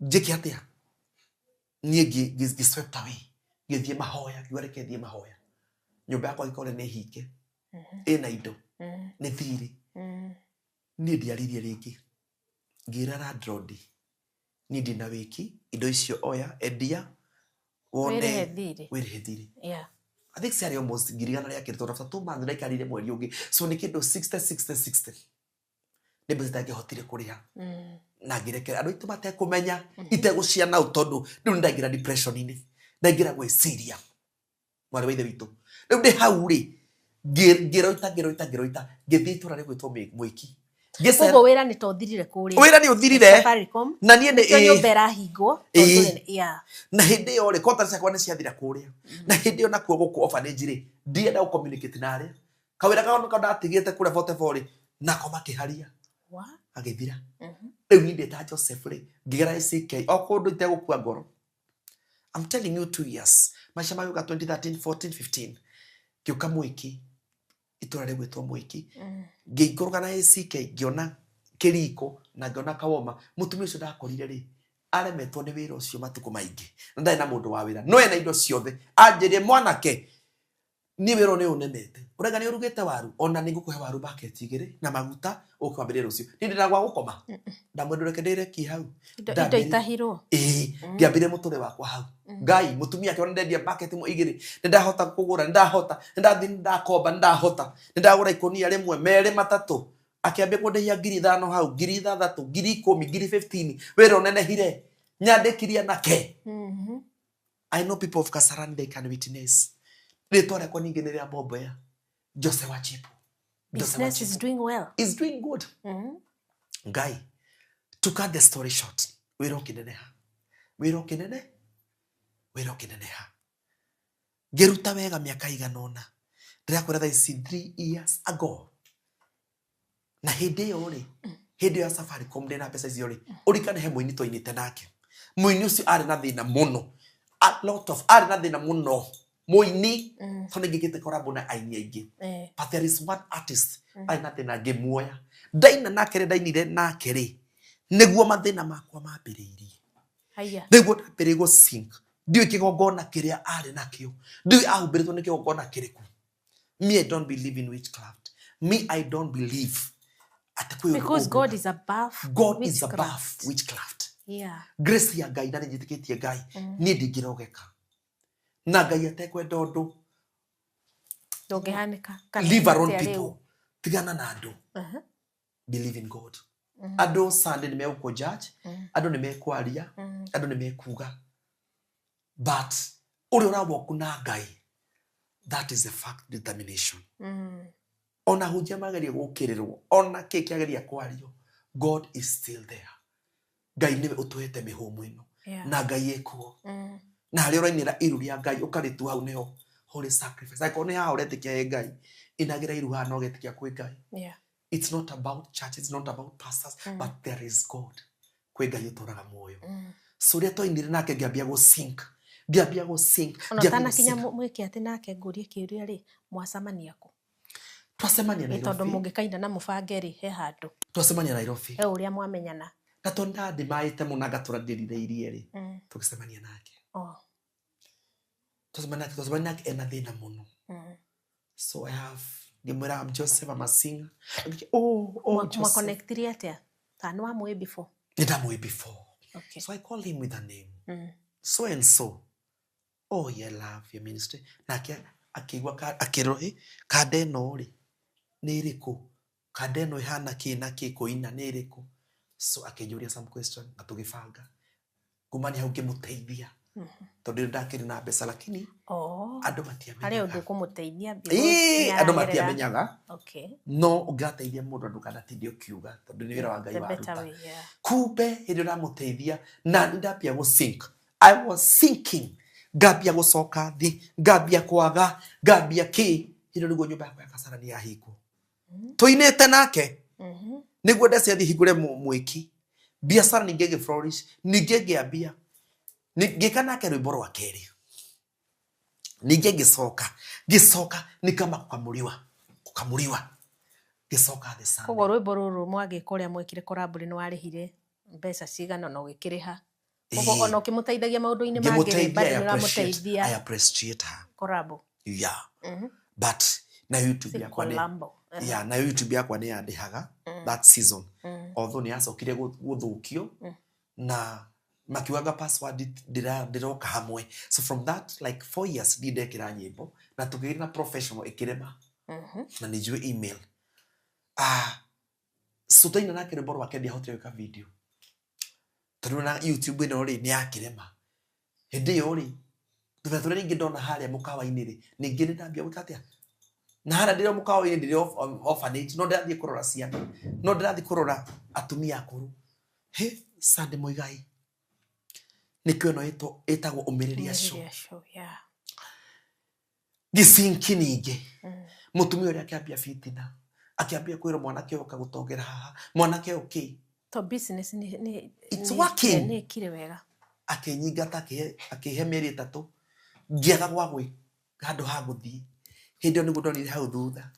S1: njĩke atĩa? Niĩ ngĩ swept away, ngĩthiĩ mahoya, ngiuga reke thiĩ mahoya, nyũmba yakwa ĩkorwo nĩ hinge, ĩna indo, nĩ thirĩ. Niĩ ndiaririe rĩngĩ, ngĩra landlord, niĩ ndina wĩki, indo icio oya, endia wone.
S2: Wĩrĩhe thirĩ.
S1: Wĩrĩhe thirĩ. I think ciarĩ almost 100,000 rĩa kĩndũ, tondũ after 2 months ndaikarire mweri ũngĩ, so nĩ kĩndũ 60 60 60, nĩ mbeca itangĩahotire kũrĩha. Na ngĩrekera andũ aitũ matekũmenya, itegũciana ũ, tondũ rĩu nĩ ndaingĩra depression-inĩ, ndaingĩra gwĩciria, mwarĩ wa ithe witũ. Rĩu ndĩ hau rĩ, ngĩroita, ngĩroita, ngĩroita, ngĩthiĩ itũra rĩgwĩtwo Mwĩki. Ngĩcera.
S2: Koguo wĩra nĩ to ũthirire kũrĩa.
S1: Wĩra nĩ ũthirire.
S2: Safaricom.
S1: Na niĩ nĩ
S2: Nĩkĩo nyũmba ĩrahingwo.
S1: Ĩĩ.
S2: Tondũ yeah.
S1: Na hĩndĩ ĩyo rĩ, contract ciakwa nĩ ciathira kũrĩa, na hĩndĩ ĩyo nakuo gũkũ orphanage rĩ, ndienda gũ communicate na arĩa kawĩra kao ndatigĩte kũrĩa 44 rĩ, nako makĩharia.
S2: Wa?
S1: Agĩthira. Rĩu niĩ ndĩ ta Joseph rĩ, ngĩgera ACK o kũndũ itegũkua ngoro. I'm telling you, 2 years maica magĩũka, 2013 14 15, ngĩũka Mwĩki, itũra rĩgwĩtwo Mwĩki. Ngĩikũrũka na ACK, ngĩona kĩriko na ngĩona kawoma. Mũtumia ũcio ndakorire rĩ, Aremetwo nĩ wĩra ũcio matukũ maingĩ na ndarĩ na mũndũ wa wĩra, no ena indo ciothe. Anjĩrie, mwanake, niĩ wĩra ũyũ nĩ ũnemete, ũraiga nĩ ũrugĩte waru, ona nĩ ngũkũhe waru baketi igĩrĩ na maguta ũke wambĩrĩrie rũciũ. Niĩ ndĩna gwa gũkoma, ndamwĩra ndũreke ndĩrekie hau.
S2: Indo
S1: Ndambĩrĩria-
S2: itahirwo.
S1: Ĩĩ, ngĩambĩrĩria mũtũrĩre wakwa hau. Ngai, mũtumia akĩona ndendia bucket ĩmwe igĩrĩ, nĩ ndahota kũgũra, nĩ ndahota, nĩ ndathiĩ, nĩ ndakomba, nĩ ndahota, nĩ ndagũra ikũnia rĩmwe, merĩ, matatũ. Akĩambia kũndĩhia 5,000 hau, 6,000, 10,000, 15,000. Wĩra ũnenehire, nyandĩkirie anake. I know people of Kasarani, they can witness. Rĩtwa rĩakwa ningĩ nĩ rĩa Bomboya Jose wa Chipu. Jose wa
S2: Business is
S1: Chipu
S2: doing well.
S1: Is doing good. Ngai, to cut the story short, wĩra ũkĩneneha, wĩra ũkĩnene, wĩra ũkĩneneha, ngĩruta wega mĩaka igana ũna. Ndĩrakwĩra thaa ici, 3 years ago, na hĩndĩ ĩyo rĩ, hĩndĩ ĩyo ya Safaricom ndĩ na mbeca icio rĩ, ũrikane he mũini twainĩte nake. Mũini ũcio arĩ na thĩna mũno, a lot of, arĩ na thĩna mũno mũini, tondũ nĩngĩkĩte collabo na aini aingĩ, but there is one artist arĩ na thĩna. Ngĩmuoya, ndaina nake rĩ, ndainire nake rĩ, nĩguo mathĩna makwa mambĩrĩirie.
S2: Haya.
S1: Nĩguo ndambĩrĩirie gũ sink. Ndiũĩ kĩgongona kĩrĩa arĩ nakĩo, ndiũĩ ahumbĩrĩtwo nĩ kĩgongona kĩrĩkũ. Me, I don't believe in witchcraft. Me, I don't believe atĩ kwĩ ũndũ
S2: Because God
S1: ũngĩũka.
S2: is above
S1: God is
S2: witchcraft.
S1: above witchcraft. Grace ya Ngai, na nĩ njĩtĩkĩtie Ngai. Niĩ ndingĩrogeka na Ngai atekwenda ũndũ.
S2: Ndũngĩhanĩka. Kana
S1: Leave alone
S2: atĩa rĩu?
S1: people, tigana na andũ. Believe in God. Andũ Sunday nĩ megũkũ judge, andũ nĩ mekwaria, andũ nĩ mekuga, but ũrĩa ũrawalk na Ngai, that is the fact, determination. Ona hunjia mageria gũkĩrĩrwo, ona kĩ kĩageria kwario, God is still there. Ngai nĩwe ũtũhete mĩhũmũ ĩno. Na Ngai ekuo. Na harĩa ũrainĩra iru rĩa Ngai, ũkarĩtua hau nĩho holy sacrifice. Angĩkorwo nĩ haha ũretĩkia he Ngai, inagĩra iru haha na ũgetĩkia kwĩ Ngai. It's not about church, it's not about pastors, but there is God. Kwĩ Ngai ũtũraga muoyo. So rĩrĩa twainire nake, ngĩambia gũ sink, ngĩambia gũ sink,
S2: Ona
S1: ngĩambia gũ
S2: ũtanakinya
S1: sink.
S2: Mwĩke atĩ nake, ngũrie kĩũria rĩ, mwacemania kũ?
S1: Twacemania
S2: Nĩ tondũ
S1: Nairobi.
S2: Mũngĩkaina na mũbange rĩ, he handũ.
S1: Twacemania Nairobi.
S2: He ũrĩa mwamenyana.
S1: Na tondũ ndandĩmaĩte mũno na ngatũra ndĩrirĩirie rĩ, tũgĩcemania nake. Twacemania nake ena thĩna mũno. So I have, ngĩmwĩra, "I'm Joseph, I'm a singer." Oh, Joseph.
S2: Mwakonektirie atĩa? Kana nĩ wamũĩ before?
S1: Nĩ ndamũĩ before. So I call him with a name, so and so. "Oh yeah, love your ministry." Nake akĩigua akĩrwo, "Ĩ, kanda ĩno rĩ nĩ ĩrĩkũ? Kanda ĩno ĩhana kĩ na kĩ kũina nĩ ĩrĩkũ?" So akĩnjũria some question na tũgĩbanga. Kumania hau ngĩmũteithia, tondũ ndakĩrĩ na mbeca, lakini andũ
S2: Harĩ ũndũ
S1: matiamenyaga.
S2: ũkũmũteithia because
S1: Ĩĩ, andũ
S2: nĩaragerera-
S1: matiamenyaga. No ũngĩgateithia mũndũ, andũ kanatinde ũkiuga, tondũ nĩ wĩra wa Ngai
S2: The better
S1: waruta.
S2: way, yeah.
S1: Kumbe hĩndĩ ũramũteithia na nĩ ndambia gũ sink. I was sinking, ngambia gũcoka thĩ, ngambia kwaga, ngambia kĩ. Hĩndĩ ĩyo nĩguo nyũmba yakwa ya Kasarani yahingwo, tũinĩte nake. Nĩguo ndeci athiĩ hingũre mwĩki biacara, ningĩ ngĩ flourish, ningĩ ngĩambia ngĩka nake rwĩmbo rwa kerĩ, ningĩ ngĩcoka, ngĩcoka ni kama kukamuriwa, kukamuriwa, ngĩcoka thĩ sana.
S2: Koguo rwĩmbo rũrũ mwagĩka ũrĩa mwekire collab nĩ warĩhire mbeca cigana na ũgĩkĩrĩha? Koguo ona ũkĩmũteithagia maũndũ-inĩ mangĩ rĩ,
S1: Ngĩmũteithia,
S2: bado
S1: I
S2: nĩ
S1: appreciate,
S2: ũramũteithia
S1: I appreciate her.
S2: Collab.
S1: Yeah. But na YouTube
S2: Si
S1: yakwa nĩ
S2: collabo.
S1: Yeah, na YouTube yakwa nĩ yandĩhaga that season, although nĩ yacokire gũthũkio na makiugaga password ndĩroka hamwe. So from that, like 4 years, ndi ndekĩra nyĩmbo na tũkĩgĩra na professional ĩkĩrema. Na nĩ njũĩ email. So twaina nake rwĩmbo rwake, ndiahotire gwĩka video tondũ na YouTube ĩno rĩ nĩ yakĩrema. Hĩndĩ ĩyo rĩ, tũbĩa tũrĩa rĩngĩ ndona harĩa mũkawa-inĩ rĩ, ningĩ nĩ ndambia gwĩka atĩa na harĩa ndĩrĩ o mũkawa-inĩ, ndĩrĩ orphanage, no ndĩrathiĩ kũrora ciana, no ndĩrathiĩ kũrora atumia akũrũ. He Sunday Muigai, nĩkĩo ĩno ĩtagwo Ũmĩrĩria Show.
S2: Ũmĩrĩria Show, yeah.
S1: Gĩcinki ningĩ mũtumia ũrĩa akĩambia fitina, akĩambia kwĩrwo mwanake ũka gũtongera haha, mwanake ũkĩ.
S2: To business nĩ
S1: It's working.
S2: Nĩ ĩkire wega.
S1: Akĩnyingata, akĩhe mĩeri 3, ngĩaga gwa gwĩ handũ ha gũthiĩ. Hĩndĩ ĩyo nĩguo ndonire hau thutha,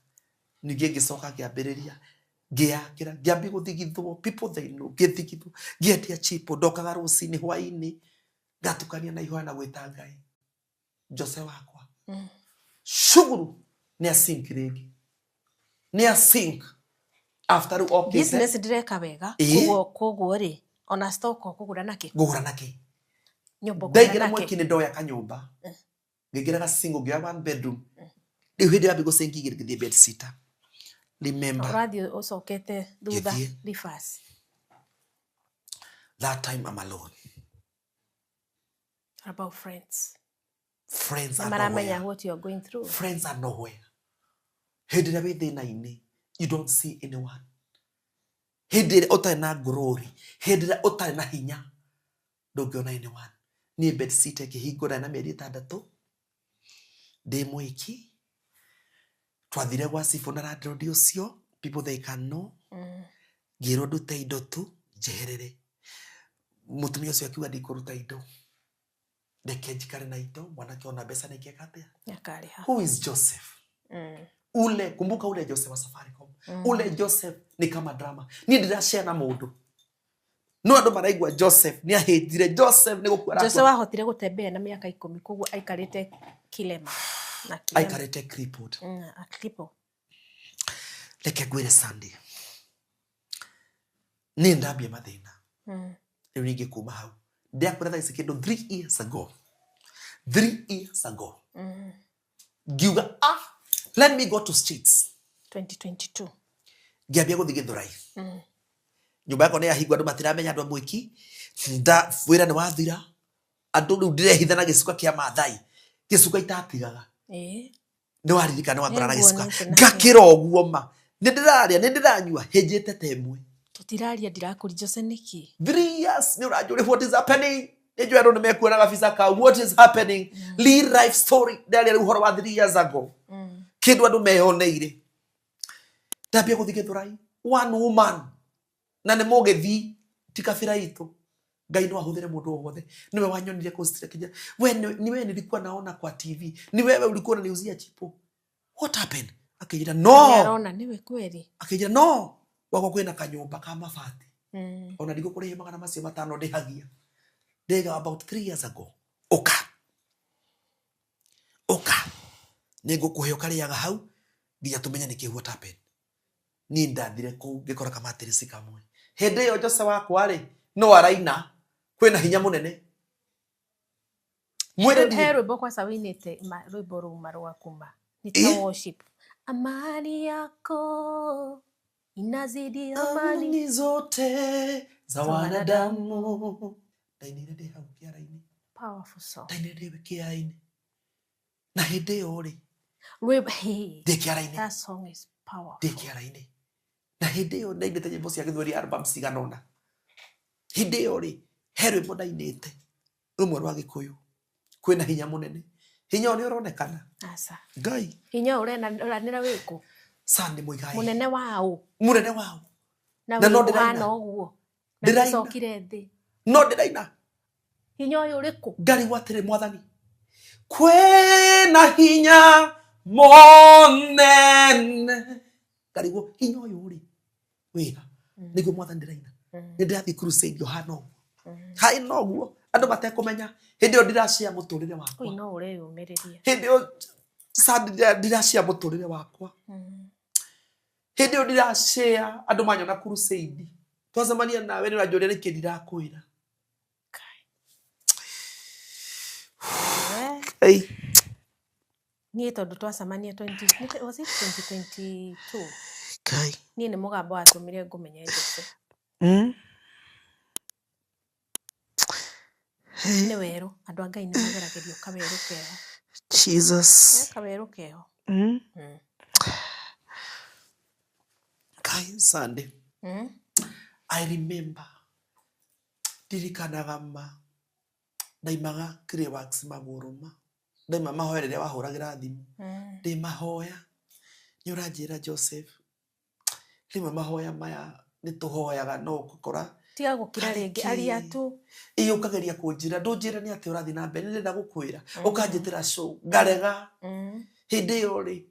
S1: ningĩ ngĩcoka ngĩambĩrĩria. Ngĩyakĩra, ngĩambia gũthigithwo, people they know, ngĩthigithwo, ngĩendia chipo, ndokaga rũcinĩ hwainĩ, ngatukania na ihoya na gwĩta Ngai. Jose wakwa. Cuguru nĩ a sink rĩngĩ. Nĩ a sink. After rĩu okĩte.
S2: Business ndĩreka wega.
S1: Ĩĩ.
S2: Koguo rĩ, ona stock ũkũgũra nakĩ?
S1: Ngũgũra nakĩ?
S2: Nyũmba ũkũgũra
S1: Ndaingĩra
S2: nakĩ?
S1: mwaki-inĩ ndoya kanyũmba. Ngĩingĩra ga single, ngĩoya one bedroom. Rĩu hĩndĩ yambia gũcenjia igĩrĩ ngĩthiĩ bed sitter. Remember.
S2: Ũrathiĩ ũcokete thutha
S1: Ngĩthiĩ.
S2: reverse.
S1: That time I'm alone.
S2: What about friends?
S1: Friends are
S2: Nĩmaramenya
S1: nowhere.
S2: what you are going through.
S1: Friends are nowhere. Hĩndĩ ĩrĩa wĩ thĩna-inĩ, you don't see anyone. Hĩndĩ ĩrĩa ũtarĩ na glory, hĩndĩ ĩrĩa ũtarĩ na hinya, ndũngĩona anyone. Niĩ bed sitter ĩkĩhingũra na mĩeri 6, ndĩ mwĩki. Twathire gwa cibũ na landlord ũcio, people they can know. Ngĩrwo ndute indo tu, njeherere. Mũtumia ũcio akiuga ndikũruta indo. Reke njikare na indo, mwanake ona mbeca nĩngĩka atĩa?
S2: Nĩakarĩha.
S1: Who is Joseph? Ule, kumbuka ule Joseph wa Safaricom. Ule Joseph ni kama drama. Niĩ ndĩrashare na mũndũ. No andũ maraigua Joseph nĩ ahĩtire, Joseph nĩ gũkua
S2: Joseph
S1: arakua.
S2: ahotire gũtembea na mĩaka 10, koguo aikarĩte kilema. Na kilema.
S1: Aikarĩte crippled.
S2: A cripple.
S1: Reke ngwĩre Sunday. Niĩ ndambia mathĩna. Rĩu ningĩ kuma hau. Ndĩrakwĩra thaa ici kĩndũ 3 years ago. 3 years ago. Ngiuga, let me go to streets.
S2: 2022.
S1: Ngĩambia gũthiĩ Gĩthũrai. Nyũmba yakwa nĩ yahingwo, andũ matiramenya andũ a mwĩki. Wĩra nĩ wathira. Andũ rĩu ndĩrehitha na gĩcuka kĩa Maathai. Gĩcuka itatigaga. Nĩ waririkana wakora na gĩcuka.
S2: Nĩnguonete na
S1: Ngakĩra ũguo ma. Nĩ ndĩrarĩa, nĩ ndĩranyua, hĩnjĩte ta ĩmwe.
S2: Tũtiraria ndirakũria Jose nĩkĩ?
S1: 3 years nĩ ũranjũria what is happening? Nĩ njũĩ andũ nĩ mekuona gabica kau. What is happening? Real life story. Ndaria rĩu ũhoro wa 3 years ago. Kĩndũ andũ meyoneire. Ndambia gũthiĩ Gĩthũrai. One woman. Na nĩ mũgĩthii, ti kabira itũ. Ngai no ahũthĩre mũndũ o wothe. Nĩwe wanyonire kũu street akĩnjĩra, we ni wewe nilikuwa naona kwa TV. Ni wewe ulikuwa unaniuzia chipo. What happened? Akĩnjĩra, no.
S2: Nĩarona nĩwe kweli.
S1: Akĩnjĩra, no. Gwakwa kwĩna kanyũmba ka mabati. Ona ndigũkũrĩhia magana macio matano ndĩhagia. Ndĩga about 3 years ago. Ũka. Ũka. Nĩngũkũhe ũkarĩaga hau nginya tũmenye nĩkĩ what happened. Niĩ ndathire kũu ngĩkora kamatirisi kamwe. Hĩndĩ ĩyo Jose wakwa rĩ, no araina kwĩna hinya mũnene. Mwĩre
S2: He
S1: ndirĩ.
S2: rwĩmbo kwanza wĩinĩte rwĩmbo ruma rwa kuma. Nĩ ta worship. Amani yako inazidi amani.
S1: Amani zote za
S2: Za
S1: wanadamu.
S2: wanadamu.
S1: Ndainire ndĩ hau kĩara-inĩ.
S2: Powerful song.
S1: Ndainire ndĩ kĩara-inĩ. Na hĩndĩ ĩyo rĩ,
S2: Rwĩmbo, hey,
S1: ndĩ kĩara-inĩ.
S2: That song is powerful.
S1: Ndĩ kĩara-inĩ. Na hĩndĩ ĩyo ndainĩte nyĩmbo cia Gĩthweri album cigana ũna. Hĩndĩ ĩyo rĩ, he rwĩmbo ndainĩte rũmwe rwa Gĩkũyũ. Kwĩna hinya mũnene. Hinya ũyũ nĩ ũronekana.
S2: Aca.
S1: Ngai.
S2: Hinya ũyũ ũranĩra wĩkũ?
S1: Sunday Muigai.
S2: Mũnene waũ?
S1: Mũnene waũ?
S2: Na
S1: Na no
S2: wĩ
S1: ndĩraina.
S2: ũhana ũguo. Na
S1: Ndĩraina.
S2: nĩũcokire thĩ.
S1: No ndĩraina.
S2: Hinya ũyũ ũrĩkũ?
S1: Ngarigwo atĩrĩ mwathani. Kwĩna hinya mũnene. Ngarigwo hinya ũyũ rĩ, wĩha. Nĩguo mwathani ndĩraina. Nĩ ndĩrathiĩ crusade ũhana ũguo. Haĩ no ũguo. Andũ matekũmenya. Hĩndĩ ĩyo ndĩrashare mũtũrĩre wakwa.
S2: Oi, no ũreyũmĩrĩria.
S1: Hĩndĩ ĩyo Sunday ndĩrashare mũtũrĩre wakwa. Hĩndĩ ĩyo ndĩrashare andũ manyona crusade. Twacemania nawe nĩ ũranjũria nĩkĩ ndirakwĩra. Hey.
S2: Niĩ tondũ twacemania twenty, was it 2022?
S1: Kai.
S2: Niĩ nĩ mũgambo watũmire ngũmenye Jose. Nĩ werũ, andũ a Ngai nĩ mageragĩrio kawerũ keho.
S1: Jesus.
S2: Kawerũ keho.
S1: Kai, Sunday. I remember. Ndirikanaga ma. Ndaimaga Grey Wax magũrũ ma. Ndaima mahoya rĩrĩa wahũragĩra thimũ. Ndĩ mahoya. Nĩ ũranjĩra Joseph. Rĩmwe mahoya maya nĩ tũhoyaga no ũgakora.
S2: Tiga gũkira rĩngĩ, aria tu.
S1: Ĩĩ, ũkageria kũnjĩra, ndũnjĩre nĩ atĩ ũrathiĩ na mbere, nĩ ndĩrenda gũkwĩra. Ũkanjĩtĩra show, ngarega. Hĩndĩ ĩyo rĩ,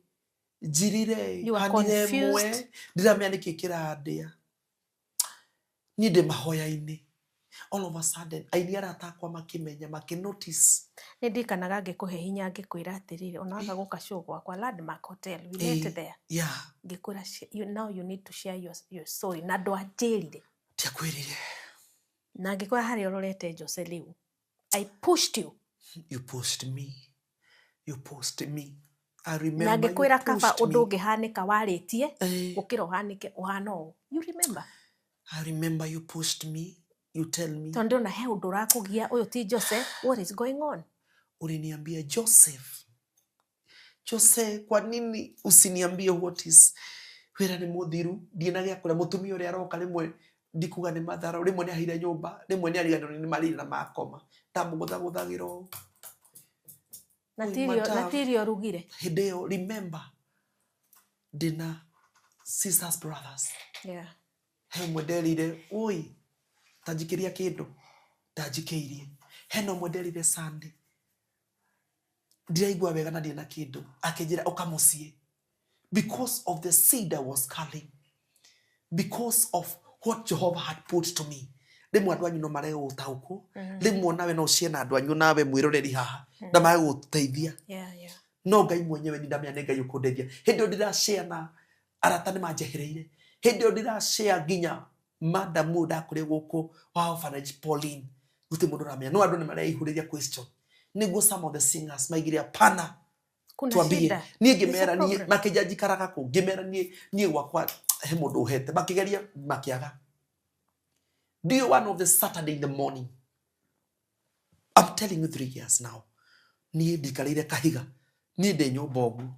S1: Njirire
S2: You are
S1: hanire ĩmwe
S2: confused.
S1: ndiramenya nĩkĩ kĩrandĩa. Niĩ ndĩ mahoya-inĩ, all of a sudden aini arata akwa makĩmenya, makĩnotice.
S2: Nĩ ndirikanaga ngĩkũhe hinya, ngĩkwĩra atĩrĩrĩ, ona waga gũka show gwakwa Landmark Hotel, we met there, ngĩkwĩra, "Now you need to share your story," na ndwanjĩrire.
S1: Ndiakwĩrire.
S2: Na ngĩkwĩra harĩa ũrorete Jose rĩu, I pushed you.
S1: You pushed me, you pushed me. I
S2: Na
S1: remember you
S2: ngĩkwĩra kaba
S1: pushed
S2: ũndũ
S1: me.
S2: ũngĩhanĩka warĩtie gũkĩra ũhanĩke ũhana ũũ. You remember?
S1: I remember you pushed me, you tell me.
S2: Tondũ ndĩrona he ũndũ ũrakũgia, ũyũ ti Jose, what is going on?
S1: Uliniambia, "Joseph, Jose, kwa nini usiniambie what is?" Wĩra nĩ mũthiru, ndina gĩa kũrĩa, mũtumia ũrĩa aroka rĩmwe ndikuga nĩ matharo, rĩmwe nĩ aheire nyũmba, rĩmwe nĩ ariganĩrwo nĩ marĩire na makoma, ndamũgũthagũthagĩra ũũ.
S2: Na
S1: Oi,
S2: ti irio na
S1: madam.
S2: ti irio ũrugire.
S1: Hĩndĩ ĩyo, remember, ndĩna sisters, brothers. He ũmwe nderire, "Oi, tanjikĩria kĩndũ," ndanjikĩirie. Hena ũmwe nderire, "Sunday ndiraigua wega na ndirĩ na kĩndũ," akĩnjĩra, "Ũka mũciĩ," because of the seed I was carrying, because of what Jehovah had put to me. Rĩmwe andũ anyu no marege gũtaũkwo, rĩmwe nawe no ũcie na andũ anyu, nawe mwĩroreri haha na mage gũgũteithia. No Ngai mwenyewe, ni ndamenya nĩ Ngai ũkũndeithia. Hĩndĩ ĩyo ndĩrashare na arata nĩ manjehereire, hĩndĩ ĩyo ndĩrashare nginya madamu ũyũ ndakũrĩ gũkũ wa orphanage, Pauline, gũtirĩ mũndũ ũramenya, no andũ nĩ mareihũrĩria question nĩguo some of the singers maigire, "Hapana,
S2: Kuna
S1: twambie."
S2: shida.
S1: Niĩ
S2: There's a
S1: ngĩmera niĩ
S2: problem.
S1: makĩnja njikaraga kũ, ngĩmera niĩ gwakwa he mũndũ ũhete, makĩgeria makĩaga. Ndio one of the Saturday in the morning, I'm telling you, 3 years now, niĩ ndikarĩire kahiga, niĩ ndĩ nyũmba ũguo,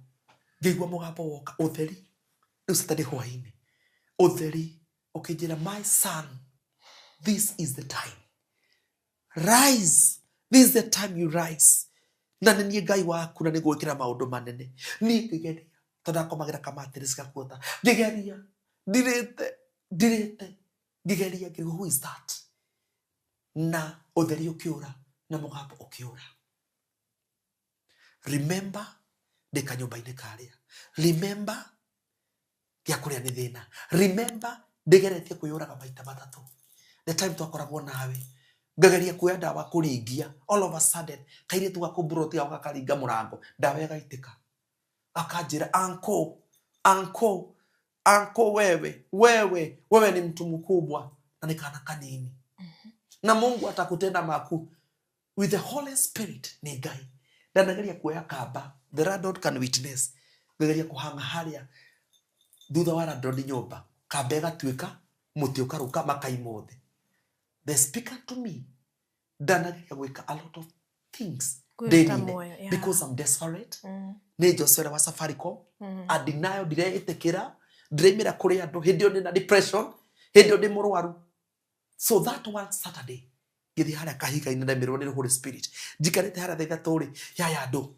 S1: ngĩigua mũgambo woka ũtheri. Rĩu Saturday hwaĩ-inĩ, ũtheri ũkĩnjĩra, "My son, this is the time, rise. This is the time you rise, na nĩ niĩ Ngai waku na nĩ ngwĩkĩra maũndũ manene." Niĩ ngĩgeria, tondũ ndakomagĩra kamatĩrĩ gakuota, ngĩgeria ndirĩte ndirĩte, ngĩgeria ngĩrigwo, "Who is that?" Na ũtheri ũkĩũra na mũgambo ũkĩũra. Remember, ndĩ kanyũmba-inĩ karĩa, remember, gĩa kũrĩa nĩ thĩna, remember, ndĩgeretie kwĩyũraga maita matatũ. The time twakoragwo nawe, ngageria kuoya ndawa kũringia, all of a sudden kairĩtu gakũmburoti gako gakaringa mũrango, ndawa ĩgaitĩka, akanjĩra, "Uncle, uncle, uncle, wewe, wewe, wewe ni mtu mkubwa," na nĩ kana kanini, "na Mungu atakutenda makuu with the Holy Spirit." Nĩ Ngai. Ndanageria kuoya kamba, the landlord can witness, ngageria kũhanga harĩa thutha wa landlord nyũmba, kamba ĩgatuĩka mũtĩ ũkarũka makaimwo thĩ. The speaker to me, ndanageria gwĩka a lot of things
S2: Kwĩruta
S1: ndĩrinde
S2: muoyo, yeah.
S1: because I'm desperate. Nĩ Jose ũrĩa wa Safaricom andinayo, ndireĩtĩkĩra, ndĩraimĩra kũrĩ andũ. Hĩndĩ ĩyo ndĩna depression, hĩndĩ ĩyo ndĩ mũrwaru. So that one Saturday ngĩthiĩ harĩa kahiga-inĩ, ndaimĩrwo nĩ Holy Spirit, njikarĩte harĩa thaa 3 rĩ, yaya andũ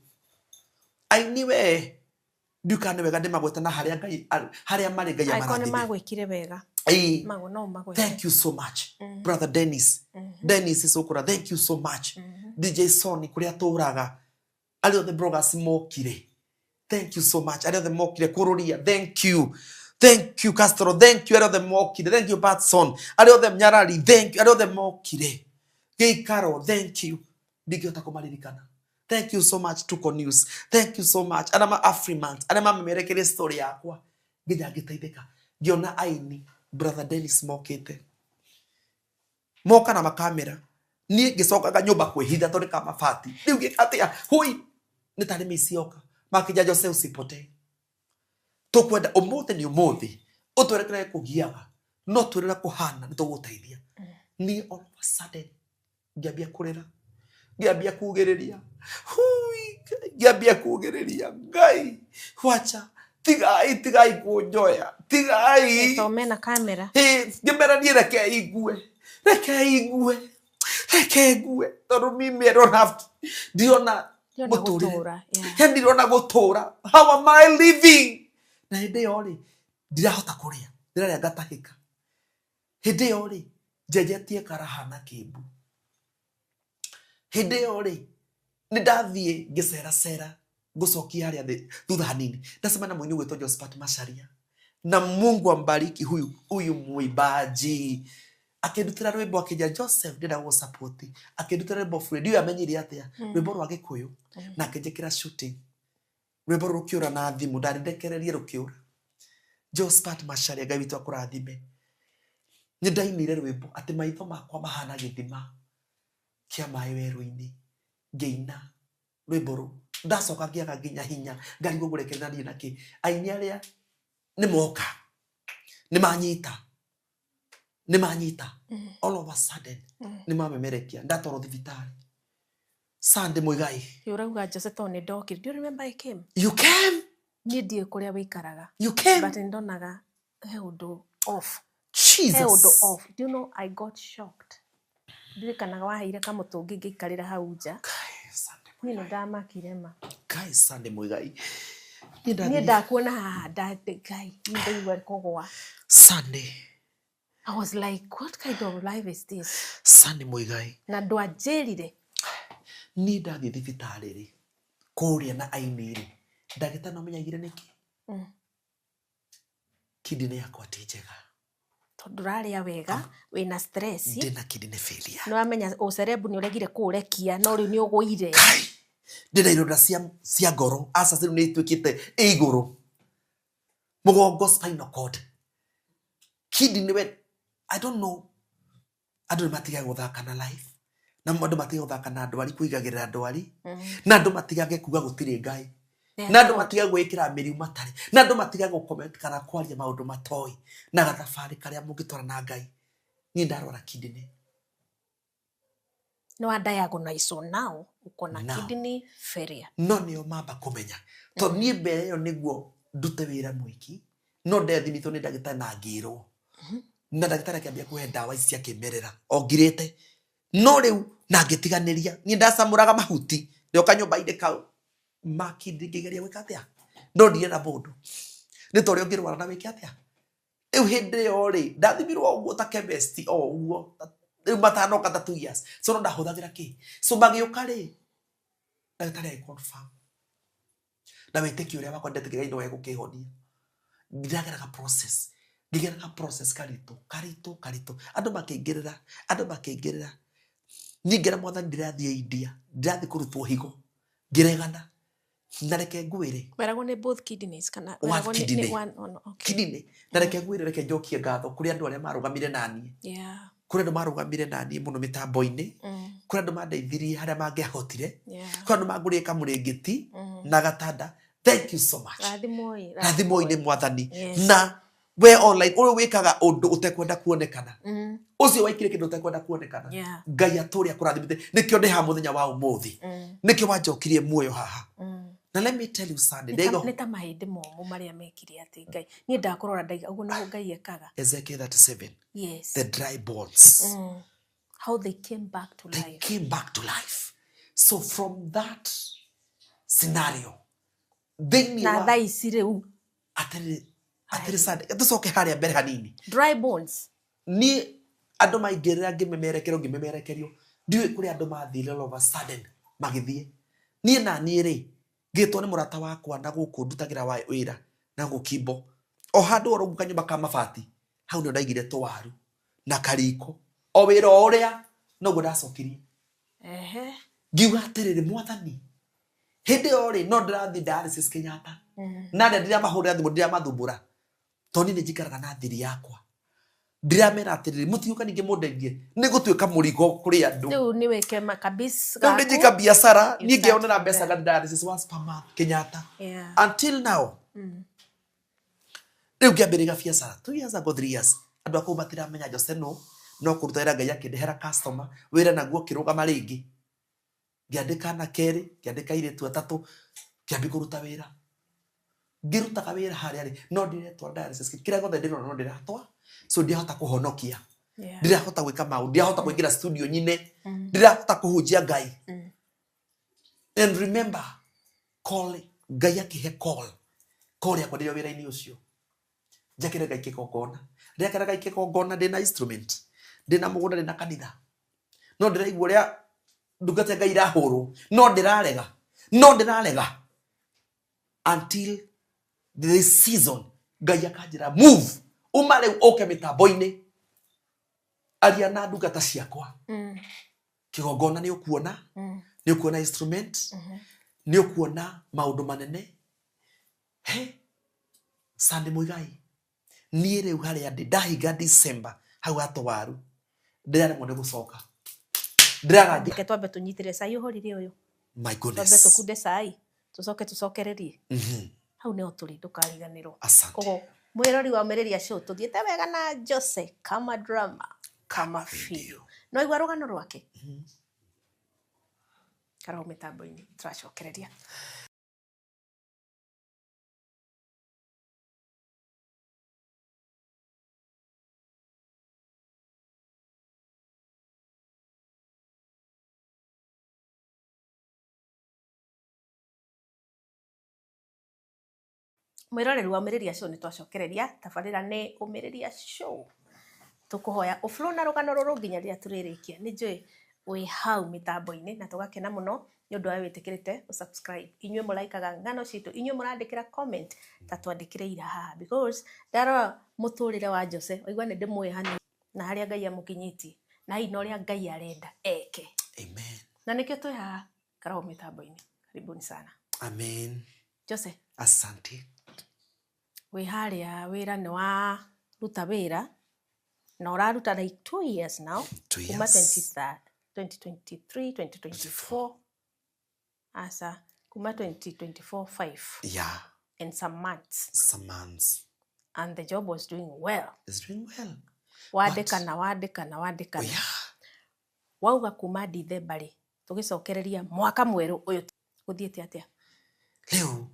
S1: aini we ndiũĩ kana nĩ wega ndĩmagwete na harĩa Ngai harĩa marĩ, Ngai
S2: Angĩkorwo nĩ
S1: amarathime.
S2: magwĩkire wega.
S1: Ĩĩ.
S2: Mago no magwĩke.
S1: Thank you so much, brother Dennis, Dennis Sokora, thank you so much. DJ Sony kũrĩa tũraga, arĩa othe bloggers mokire, thank you so much. Arĩa othe mokire kũrũria, thank you, thank you. Castro, thank you. Arĩa othe mokire, thank you. Batson, arĩa othe Nyarari, thank you. Arĩa othe mokire gĩikaro, thank you. Ndingĩhota kũmaririkana. Thank you so much, Tuko News, thank you so much. Arĩa ma Afrimant, arĩa mamemerekeire story yakwa nginya ngĩteithĩka, ngĩona aini brother Dennis mokĩte, moka na makamera, niĩ ngĩcokaga nyũmba kwĩhitha tondũ ka mabati. Rĩu ngĩka atĩa? Hui, nĩ tarĩ mĩici yoka. Makĩnja, "Jose, usipotee, tũkwenda ũmũthĩ nĩ ũmũthĩ ũtwerekere kũgiaga, no twĩrĩra kũhana nĩ tũgũteithia." Niĩ all of a sudden ngĩambia kũrĩra, ngĩambia kugĩrĩria, hui, ngĩambia kugĩrĩria, "Ngai, wacha, tigai, tigai kũnjoya, tigai."
S2: Tondũ mena kamera.
S1: Ngĩmera niĩ, "Reke igue, reke igue, reke ngue, tondũ mimi I don't have to, ndirona
S2: Ndĩrona
S1: mũtũrĩre."
S2: gũtũra, yeah.
S1: Yani ndirona gũtũra. How am I living? Na hĩndĩ ĩyo rĩ, ndirahota kũrĩa, ndĩrarĩa ngatahĩka. Hĩndĩ ĩyo rĩ, njenjetie karaha na kĩmbu. Hĩndĩ ĩyo rĩ, nĩ ndathiĩ ngĩceracera. Ngũcokia harĩa thĩ thutha hanini, ndacemania na mũini ũgwĩtwo Josephat Macharia, na Mungu ambariki huyu huyu mwimbaji. Akĩndutĩra rwĩmbo, akĩnjĩra, "Joseph, ndĩrenda gũgũsupport." Akĩndutĩra rwĩmbo bure, ndiũĩ amenyire atĩa, rwĩmbo rwa Gĩkũyũ, na akĩnjĩkĩra shooting. Rwĩmbo rũrũ rũkĩũra na thimũ, ndarĩrekererie rũkĩũra. Josephat Macharia, Ngai witũ akũrathime. Nĩ ndainire rwĩmbo atĩ maitho makwa mahana gĩthima kĩa maĩ werũ-inĩ. Ngĩina rwĩmbo rũu, ndacoka ngĩaga nginya hinya, ngarigwo ngũrekerera niĩ nakĩ. Aini arĩa nĩ moka, nĩ manyita, nĩ manyita, all of a sudden nĩ mamemerekia, ndatwarwo thibitarĩ. Sunday Muigai.
S2: Ũrauga Jose tondũ nĩ ndokire. Do you remember I came?
S1: You came.
S2: Niĩ ndiũĩ kũrĩa wĩikaraga.
S1: You came.
S2: But nĩ ndonaga he ũndũ off.
S1: Jesus.
S2: He ũndũ off. Do you know I got shocked? Ndirikanaga waheire kamũtũngi ngĩikarĩra hau nja.
S1: Kai, Sunday.
S2: Niĩ nĩ ndamakire ma.
S1: Kai, Sunday Muigai. Niĩ
S2: Niĩ
S1: ndathiĩ
S2: ndakuona haha Ngai, niĩ ndaigua kũgwa.
S1: Sunday.
S2: I was like, "What kind of life is this?"
S1: Sunday Muigai.
S2: Na ndwanjĩrire.
S1: Niĩ ndathiĩ thibitarĩ rĩ, kũrĩa na aini rĩ, ndagĩtarĩ no menyaigire nĩkĩ kidney yakwa ti njega.
S2: Tondũ ndũrarĩa wega, wĩna stress.
S1: Ndĩna kidney failure.
S2: Nĩ wamenya ũcerebu nĩ ũregire kũũrekia, no rĩu nĩ ũgũire.
S1: Kai, ndĩna ironda cia ngoro, aca, rĩu nĩ ituĩkĩte ĩ igũrũ mũgongo, spinal cord, kidney. We, I don't know, andũ nĩ matigage gũthaka na life, na andũ matige gũthaka na ndwari, kũigagĩrĩra ndwari, na andũ matigage kuga gũtirĩ Ngai, na andũ matige gwĩkĩra mĩriu matarĩ, na andũ matige gũcomment kana kwaria maũndũ matoĩ na gathabarĩ karĩa mũngĩtwara na Ngai. Niĩ ndarwara kidney.
S2: Nĩ wa diagnose now uko na
S1: Now.
S2: kidney failure.
S1: No nĩo mamba kũmenya, tondũ niĩ mbere ĩyo nĩguo ndute wĩra mwĩki, no ndethimitwo nĩ ndagĩtarĩ na ngĩrwo, na ndagĩtarĩ akĩambia kũhe ndawa ici cia kĩmerera o ngirĩte, no rĩu na ngĩtiganĩria. Niĩ ndacamũraga mahuti ndoka nyũmba-inĩ kau makindi, ngĩgeria gwĩka atĩa, no ndirĩ mũndũ nĩ ta ũrĩa ũngĩrwara na wĩke atĩa. Rĩu hĩndĩ ĩyo rĩ, ndathimirwo ũguo ta chemist o ũguo, rĩu matanoka ta 2 years, so no ndahũthagĩra kĩ. So magĩũka rĩ, ndagĩtarĩ agĩ confirm na wĩtĩkio ũrĩa wakwa ndetĩkĩra Ngai no egũkĩhonia. Ndĩrageraga process, ngĩgeraga process karitũ karitũ karitũ, andũ makĩingĩrĩra, andũ makĩingĩrĩra. Niĩ ngĩra Mwathani, ndĩrathiĩ India, ndĩrathiĩ kũrutwo higo, ngĩregana. Na reke ngwĩre,
S2: Weragwo nĩ both kidneys kana
S1: One
S2: weragwo
S1: kidney.
S2: Nĩ one, okay.
S1: Kidney. Na reke ngwĩre, reke njokie ngatho kũrĩ andũ arĩa marũgamire naniĩ, kũrĩ andũ marũgamire naniĩ mũno mĩtambo-inĩ, kũrĩ andũ mandeithirie harĩa mangĩahotire, kũrĩ andũ mangũrĩre kamũrĩngĩti na gatanda. Thank you so much.
S2: Rathimoi.
S1: Rathimoi nĩ Mwathani.
S2: Yes.
S1: Na we online ũrĩa wĩkaga ũndũ ũtekwenda kuonekana, ũcio waikire kĩndũ ũtekwenda kuonekana, Ngai atũrĩa akũrathimĩte. Nĩkĩo ndĩ haha mũthenya wa ũmũthĩ. Nĩkĩo wanjokirie muoyo haha. Na let me tell you, Sunday,
S2: Nĩ ta-
S1: ndaiga
S2: nĩ ta mahĩndĩ momũ marĩa mekire atĩ Ngai, niĩ ndakũrora ndaiga ũguo nĩguo Ngai ekaga.
S1: Ezekiel 37, the dry bones,
S2: How they came back to
S1: they
S2: life.
S1: Came back to life. So from that scenario thĩinĩ
S2: Na
S1: wa
S2: thaa ici rĩu
S1: atĩrĩrĩ, atĩrĩ Sunday, tũcoke harĩa mbere hanini.
S2: Dry bones.
S1: Niĩ andũ maingĩrĩra, ngĩmemerekerwo, ngĩmemerekerio, ndiũĩ kũrĩa andũ mathire. All of a sudden magĩthiĩ. Niĩ na niĩ rĩ, ngĩtwo nĩ mũrata wakwa na gũkũ ndutagĩra wĩra na gũkimbo o handũ oro ũguo kanyũmba ka mabati hau nĩho ndaigire tũwaru na kariko, o wĩra o ũrĩa noguo ndacokirie. Ngiuga atĩrĩrĩ, Mwathani, hĩndĩ ĩyo rĩ, no ndĩrathiĩ dialysis Kenyatta, na ndĩa ndiramahũrĩra thimũ, ndiramathumbũra, tondũ niĩ nĩ njikaraga na thiri yakwa. Ndiramera atĩrĩrĩ, mũtigũka ningĩ mũndeithie, nĩ gũtuĩka mũrigo kũrĩ andũ.
S2: Rĩu nĩ wĩke makabis.
S1: Rĩu nĩ njĩka biacara.
S2: You
S1: Niĩ
S2: start
S1: ngeyonera mbeca
S2: there.
S1: nga dialysis once per month Kenyatta until now. Rĩu ngĩambĩrĩria biacara 2 years ago, 3 years, andũ akũu matiramenya Jose no no kũruta wĩra. Ngai akĩndehera customer, wĩra naguo ũkĩrũgama rĩngĩ. Ngĩandĩka na kerĩ, ngĩandĩka airĩtu atatũ, ngĩambia kũruta wĩra. Ngĩrutaga wĩra harĩa rĩ, no ndiretwa dialysis, kĩrĩa gĩothe ndĩrona no ndĩratwa, so ndiahota kũhonokia, ndirahota gwĩka maũndũ, ndirahota kũingĩra studio nyine, ndirahota kũhunjia Ngai. And remember, call, Ngai akĩhe call, call yakwa ndĩrĩ o wĩra-inĩ ũcio, njakĩre Ngai kĩgongona. Ndĩrakĩra Ngai kĩgongona, ndĩna instrument, ndĩna mũgũnda, ndĩna kanitha, no ndĩraigua ũrĩa ndungata ya Ngai irahũrwo, no ndĩrarega, no ndĩrarega. Until this season Ngai akanjĩra, move, uma rĩu ũke mĩtambo-inĩ, aria na ndungata ciakwa. Kĩgongona nĩ ũkuona, nĩ ũkuona instrument, nĩ ũkuona maũndũ manene. He Sunday Muigai, niĩ rĩu harĩa ndĩ ndahinga December hau atowaru, ndĩraremwo nĩ gũcoka, ndĩraga.
S2: Reke twambe tũnyitĩre cai ũhorire ũyũ.
S1: My
S2: Twambe
S1: goodness.
S2: Tũkunde cai, tũcoke tũcokererie. Hau nĩho tũrĩ, ndũkariganĩrwo.
S1: Asante.
S2: Koguo mwĩrori wa Ũmĩrĩria Show, tũthiĩte wega na Jose kama drama kama
S1: video.
S2: Video no igua rũgano rwake karau mĩtambo-inĩ, tũracokereria. Mwĩroreri wa Ũmĩrĩria Show, nĩ twacokereria. Tabarĩra nĩ Ũmĩrĩria Show. Tũkũhoya ũflow na rũgano rũrũ nginya rĩrĩa tũrĩrĩkia. Nĩ njũĩ wĩ hau mĩtambo-inĩ na tũgakena mũno nĩ ũndũ wa wĩtĩkĩrĩte ũsubscribe. Inyuĩ mũraikaga ng'ano citũ, inyuĩ mũrandĩkĩra comment, ta twandĩkĩre ira haha, because ndarora mũtũrĩre wa Jose, waigua nĩ ndĩmũĩ hanini na harĩa Ngai amũkinyĩtie na hihi na ũrĩa Ngai arenda eke.
S1: Amen.
S2: Na nĩkĩo twĩ haha karao mĩtambo-inĩ. Karibuni sana.
S1: Amen.
S2: Jose.
S1: Asante.
S2: Wĩ harĩa wĩra nĩ wa ruta wĩra na ũraruta like 2 years now.
S1: 2
S2: Kuma
S1: years.
S2: 2023, 2024, asa kuma 2024 5 and some months.
S1: Some months.
S2: And the job was doing well.
S1: Is doing well.
S2: Wandĩkana, wandĩkana,
S1: Oh,
S2: wandĩkana. Wauga kuma Dithemba rĩ, tũgĩcokereria mwaka mwerũ ũyũ, gũthiĩte atĩa?
S1: Rĩu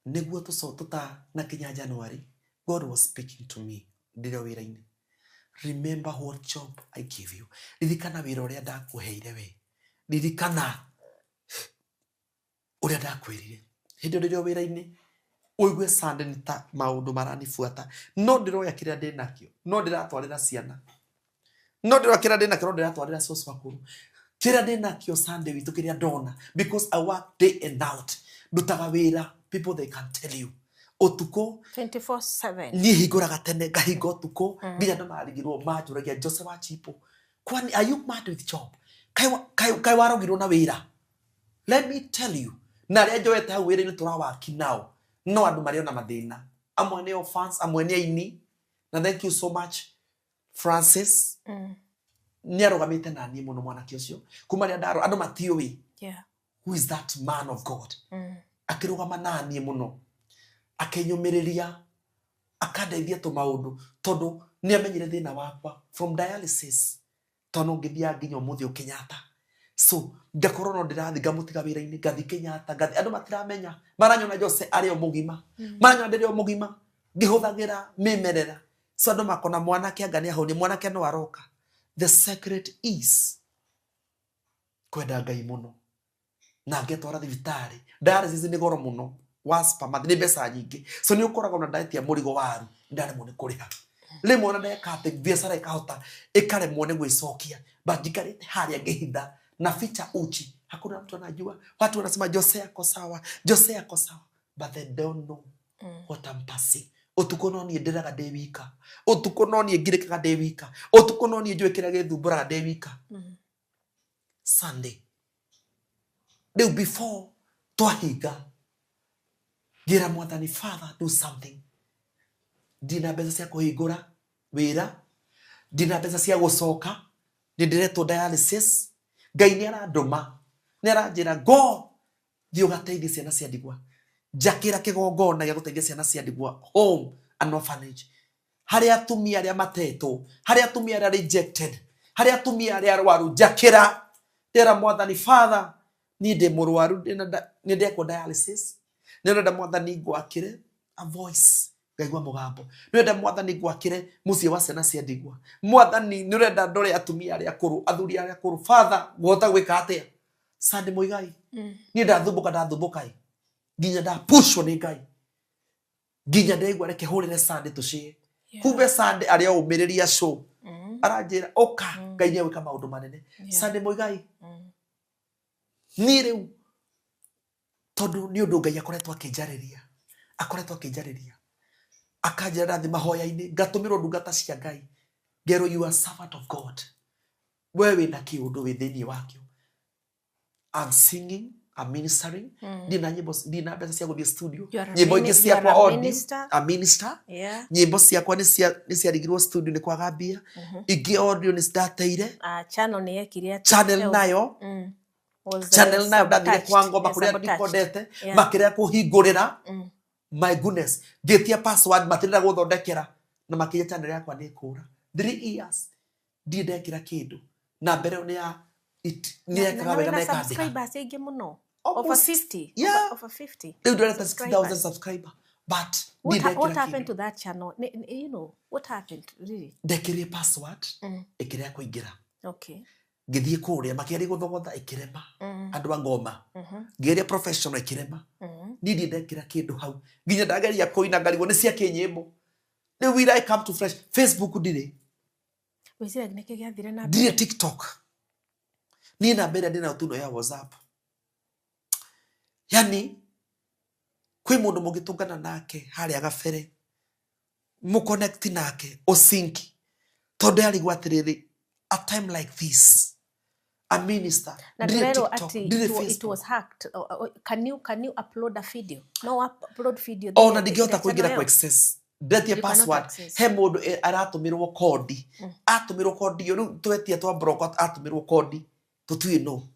S1: nĩguo tũco tũta na kinya January, God was speaking to me ndĩrĩ o wĩra-inĩ. Remember what job I gave you. Ririkana wĩra ũrĩa ndakũheire we. Ririkana ũrĩa ndakwĩrire. Hĩndĩ ĩyo ndĩrĩ o wĩra-inĩ, ũigue Sunday nĩ ta maũndũ maranibuata, no ndĩroya kĩrĩa ndĩ nakĩo, no ndĩratwarĩra ciana, no ndĩroya kĩrĩa ndĩ nakĩo, no ndĩratwarĩra cũcũ akũrũ kĩrĩa ndĩ nakĩo. Sunday witũ, kĩrĩa ndona, because I work day and out, ndutaga wĩra, people they can tell you, ũtukũ.
S2: 24/7.
S1: Niĩ hingũraga tene, ngahinga ũtukũ, nginya andũ marigirwo, manjũragia, "Jose wa Chipo, kwani are you mad with job? Kaĩ warogirwo na wĩra?" Let me tell you, na arĩa njoete hau wĩra-inĩ tũrawaki nao, no andũ marĩ ona mathĩna. Amwe nĩ fans, amwe nĩ aini, na thank you so much Francis. Nĩ arũgamĩte na niĩ mũno, mwanake ũcio, kuma rĩrĩa ndarora andũ matiũĩ who is that man of God. Akĩrũgama na niĩ mũno, akĩnyũmĩrĩria, akandeithia tũmaũndũ, tondũ nĩ amenyire thĩna wakwa from dialysis, tondũ no ngĩthiaga nginya ũmũthĩ o Kenyatta. So ngakorwo no ndĩrathiĩ, ngamũtiga wĩra-inĩ, ngathiĩ Kenyatta, ngathi. Andũ matiramenya, maranyona Jose arĩ o mũgima, maranyona ndĩrĩ o mũgima, ngĩhũthagĩra mĩmerera. So andũ makona mwanake anga nĩ ahũnie, mwanake no aroka. The secret is kwenda Ngai mũno na ngetwara thibitarĩ. Dialysis nĩ goro mũno, once per month nĩ mbeca nyingĩ. So nĩ ũkoragwo na ndaetia mũrigo waru, ndaremwo nĩ kũrĩha rĩmwe, ona ndeka atĩ biacara ĩkahota ĩkaremwo nĩ gwĩcokia, but njikarĩte harĩa ngĩhitha na ficha uchi, hakuna mtu anajua. Watu wanasema Jose ako sawa, Jose ako sawa, but they don't know what I'm passing. Ũtukũ no niĩ ndĩraga ndĩ wika, ũtukũ no niĩ ngirĩkaga ndĩ wika, ũtukũ no niĩ njũĩ kĩrĩa gĩthumbũraga ndĩ wika. Sunday rĩu before twahinga, ngĩra Mwathani, "Father, do something. Ndina mbeca cia kũhingũra wĩra, ndina mbeca cia gũcoka, nĩ ndĩretwo dialysis. Ngai nĩ arandũma, nĩ aranjĩra go thiĩ ũgateithie ciana cia ndigwa, njakĩra kĩgongona gĩa gũteithia ciana cia ndigwa, home and orphanage, harĩa atumia arĩa matetwo, harĩa atumia arĩa rejected, harĩa atumia arĩa arwaru, njakĩra." Ndĩra Mwathani, "Father, niĩ ndĩ mũrwaru, nĩ ndekwo dialysis, nĩ ndĩrenda Mwathani ngwakĩre." A voice, ngaigua mũgambo, nĩ ũrenda Mwathani ngwakĩre mũciĩ wa ciana cia ndigwa, Mwathani nĩ ũrenda ndore atumia arĩa akũrũ, athuri arĩa akũrũ. Father, ngũhota gwĩka atĩa? Sunday Muigai, niĩ ndathumbũka, ndathumbũka ĩ, nginya ndapushwo nĩ Ngai, nginya ndaigua reke hũrĩre Sunday tũcie. Kumbe Sunday arĩa ũmĩrĩria show aranjĩra ũka, Ngai nĩ egwĩka maũndũ manene. Sunday Muigai, niĩ rĩu Tondu ni undu Ngai akoretwo akinjariria, akoretwo akinjariria, akanjira ndathi mahoya-inĩ, ngatũmĩrwo ndungata cia Ngai, ngerwo you are servant of God, we wĩna kĩũndũ wĩ thĩinĩ wakĩo. I'm singing, I'm ministering. Ndirĩ na nyĩmbo, ndirĩ na mbeca cia gũthiĩ studio.
S2: You are a
S1: Nyĩmbo ingĩ
S2: you are
S1: ciakwa
S2: a
S1: audio.
S2: Minister.
S1: A minister.
S2: Yeah.
S1: Nyĩmbo ciakwa nĩ ciarigirwo studio nĩ kwaga mbia. Ingĩ audio nĩ ndateire.
S2: Channel nĩ yekire atĩa?
S1: Channel
S2: Help.
S1: nayo
S2: Was,
S1: channel nayo ndathire
S2: sabotaged.
S1: kwa ngoma
S2: Yeah,
S1: kũrĩa
S2: sabotaged.
S1: ndikondete, makĩrega kũhingũrĩra. My goodness, ngĩtia password matirenda gũthondekera na makĩria channel yakwa nĩ kũra. 3 years ndirĩ ndekĩra kĩndũ, na mbere ĩyo nĩ ya nĩ
S2: Na
S1: yekaga
S2: na
S1: wega na
S2: wĩna
S1: ĩkandĩha.
S2: Subscribers aingĩ mũno. Over
S1: Almost
S2: 50.
S1: Yeah.
S2: Over 50.
S1: Rĩu ndĩreta 6000
S2: subscribers.
S1: Subscriber, but
S2: What,
S1: ndirĩ
S2: what
S1: ndekĩra
S2: happened
S1: kĩndũ.
S2: to that channel? What happened really?
S1: Ndekĩrire password, ĩkĩrega kũingĩra. Ngĩthiĩ kũrĩa makĩgeria gũthogotha, ĩkĩrema. Andũ a ngoma, ngĩgeria professional, ĩkĩrema. Niĩ ndirĩ ndekĩra kĩndũ hau, nginya ndageria kũina ngarigwo nĩ cia kĩnyĩmbo. Rĩu will I come to fresh? Facebook ndirĩ.
S2: Wĩciragia nĩkĩ gĩathire na
S1: Ndirĩ.
S2: mbere?
S1: TikTok niĩ namba ĩrĩa ndĩnayo tu no ya WhatsApp. Yani kwĩ mũndũ mũngĩtũngana nake harĩa gabere, mũconnect nake, ũsinki, tondũ yarigwo atĩrĩrĩ, a time like this, a minister,
S2: Na
S1: ndirĩ
S2: ndĩrerwo
S1: TikTok,
S2: atĩ
S1: ndirĩ
S2: it
S1: Facebook.
S2: Was hacked. Can you upload a video? No upload video
S1: Ona
S2: thĩinĩ
S1: ndingĩhota
S2: channel
S1: kũingĩra
S2: ĩyo?
S1: ku access, ndetie
S2: You cannot
S1: password.
S2: Access.
S1: He mũndũ aratũmĩrwo kondi, atũmĩrwo kondi ĩyo rĩu twetia twa block, atũmĩrwo kondi tũtiũĩ no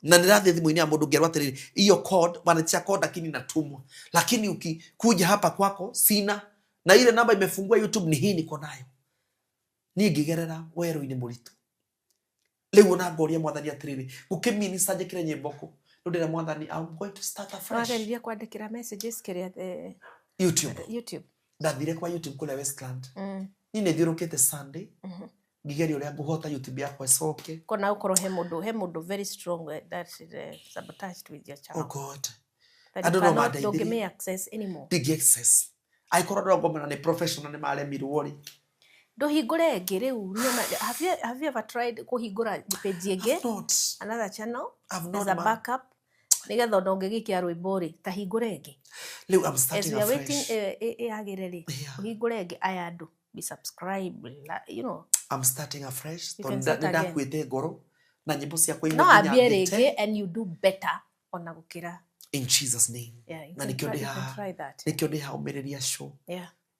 S1: na nĩrathiĩ thimũ-inĩ ya mũndũ ngerwo atĩrĩrĩ, hiyo code wanaitisha code lakini inatumwa, lakini ukikuja hapa kwako sina, na ile namba imefungua YouTube ni hii niko nayo. Niĩ ngĩgerera werũ-inĩ mũritũ. Rĩu ona ngoria Mwathani atĩrĩrĩ, gũkĩminista njĩkĩre nyĩmbo kũ? Rĩu ndĩra Mwathani, I'm going to start afresh.
S2: Wageririe kwandĩkĩra messages kĩrĩa
S1: YouTube.
S2: YouTube.
S1: Ndathire kwa YouTube kũrĩa Westland. Niĩ nĩ thiũrũkĩte Sunday, ngĩgeria ũrĩa ngũhota YouTube yakwa ĩcoke.
S2: Kona ũkorwo he mũndũ very strong, that sabotaged with your
S1: Oh
S2: channel.
S1: God.
S2: That
S1: Andũ
S2: you
S1: no
S2: cannot,
S1: mandeithirie.
S2: ndũngĩmĩ access anymore.
S1: Ndingĩ access angĩkorwo ndĩrongomana nĩ professional nĩ maremirwo rĩ.
S2: Ndũhingũre ĩngĩ rĩu nĩona- have you ever tried kũhingũra page ĩngĩ?
S1: I've not.
S2: Another channel
S1: I've
S2: as
S1: not,
S2: a
S1: man.
S2: backup, nĩgetha ona ũngĩgĩkia rwĩmbo rĩ, ta hingũre ĩngĩ.
S1: Rĩu I'm
S2: As
S1: starting
S2: we are waiting
S1: afresh.
S2: ĩyagĩre rĩ, ũhingũre ĩngĩ, aya andũ be subscribe
S1: I'm starting afresh
S2: You
S1: tondũ
S2: can start
S1: nĩ
S2: again.
S1: ndakuĩte ngoro na nyĩmbo ciakwa imwe
S2: No
S1: nginya
S2: ambie
S1: ngĩte.
S2: rĩngĩ and you do better ona gũkĩra.
S1: In Jesus name.
S2: Yeah, you
S1: Na
S2: can
S1: nĩkĩo
S2: try,
S1: ndĩ
S2: you can
S1: haha.
S2: try that.
S1: Nĩkĩo ndĩ haha ũmĩrĩria show,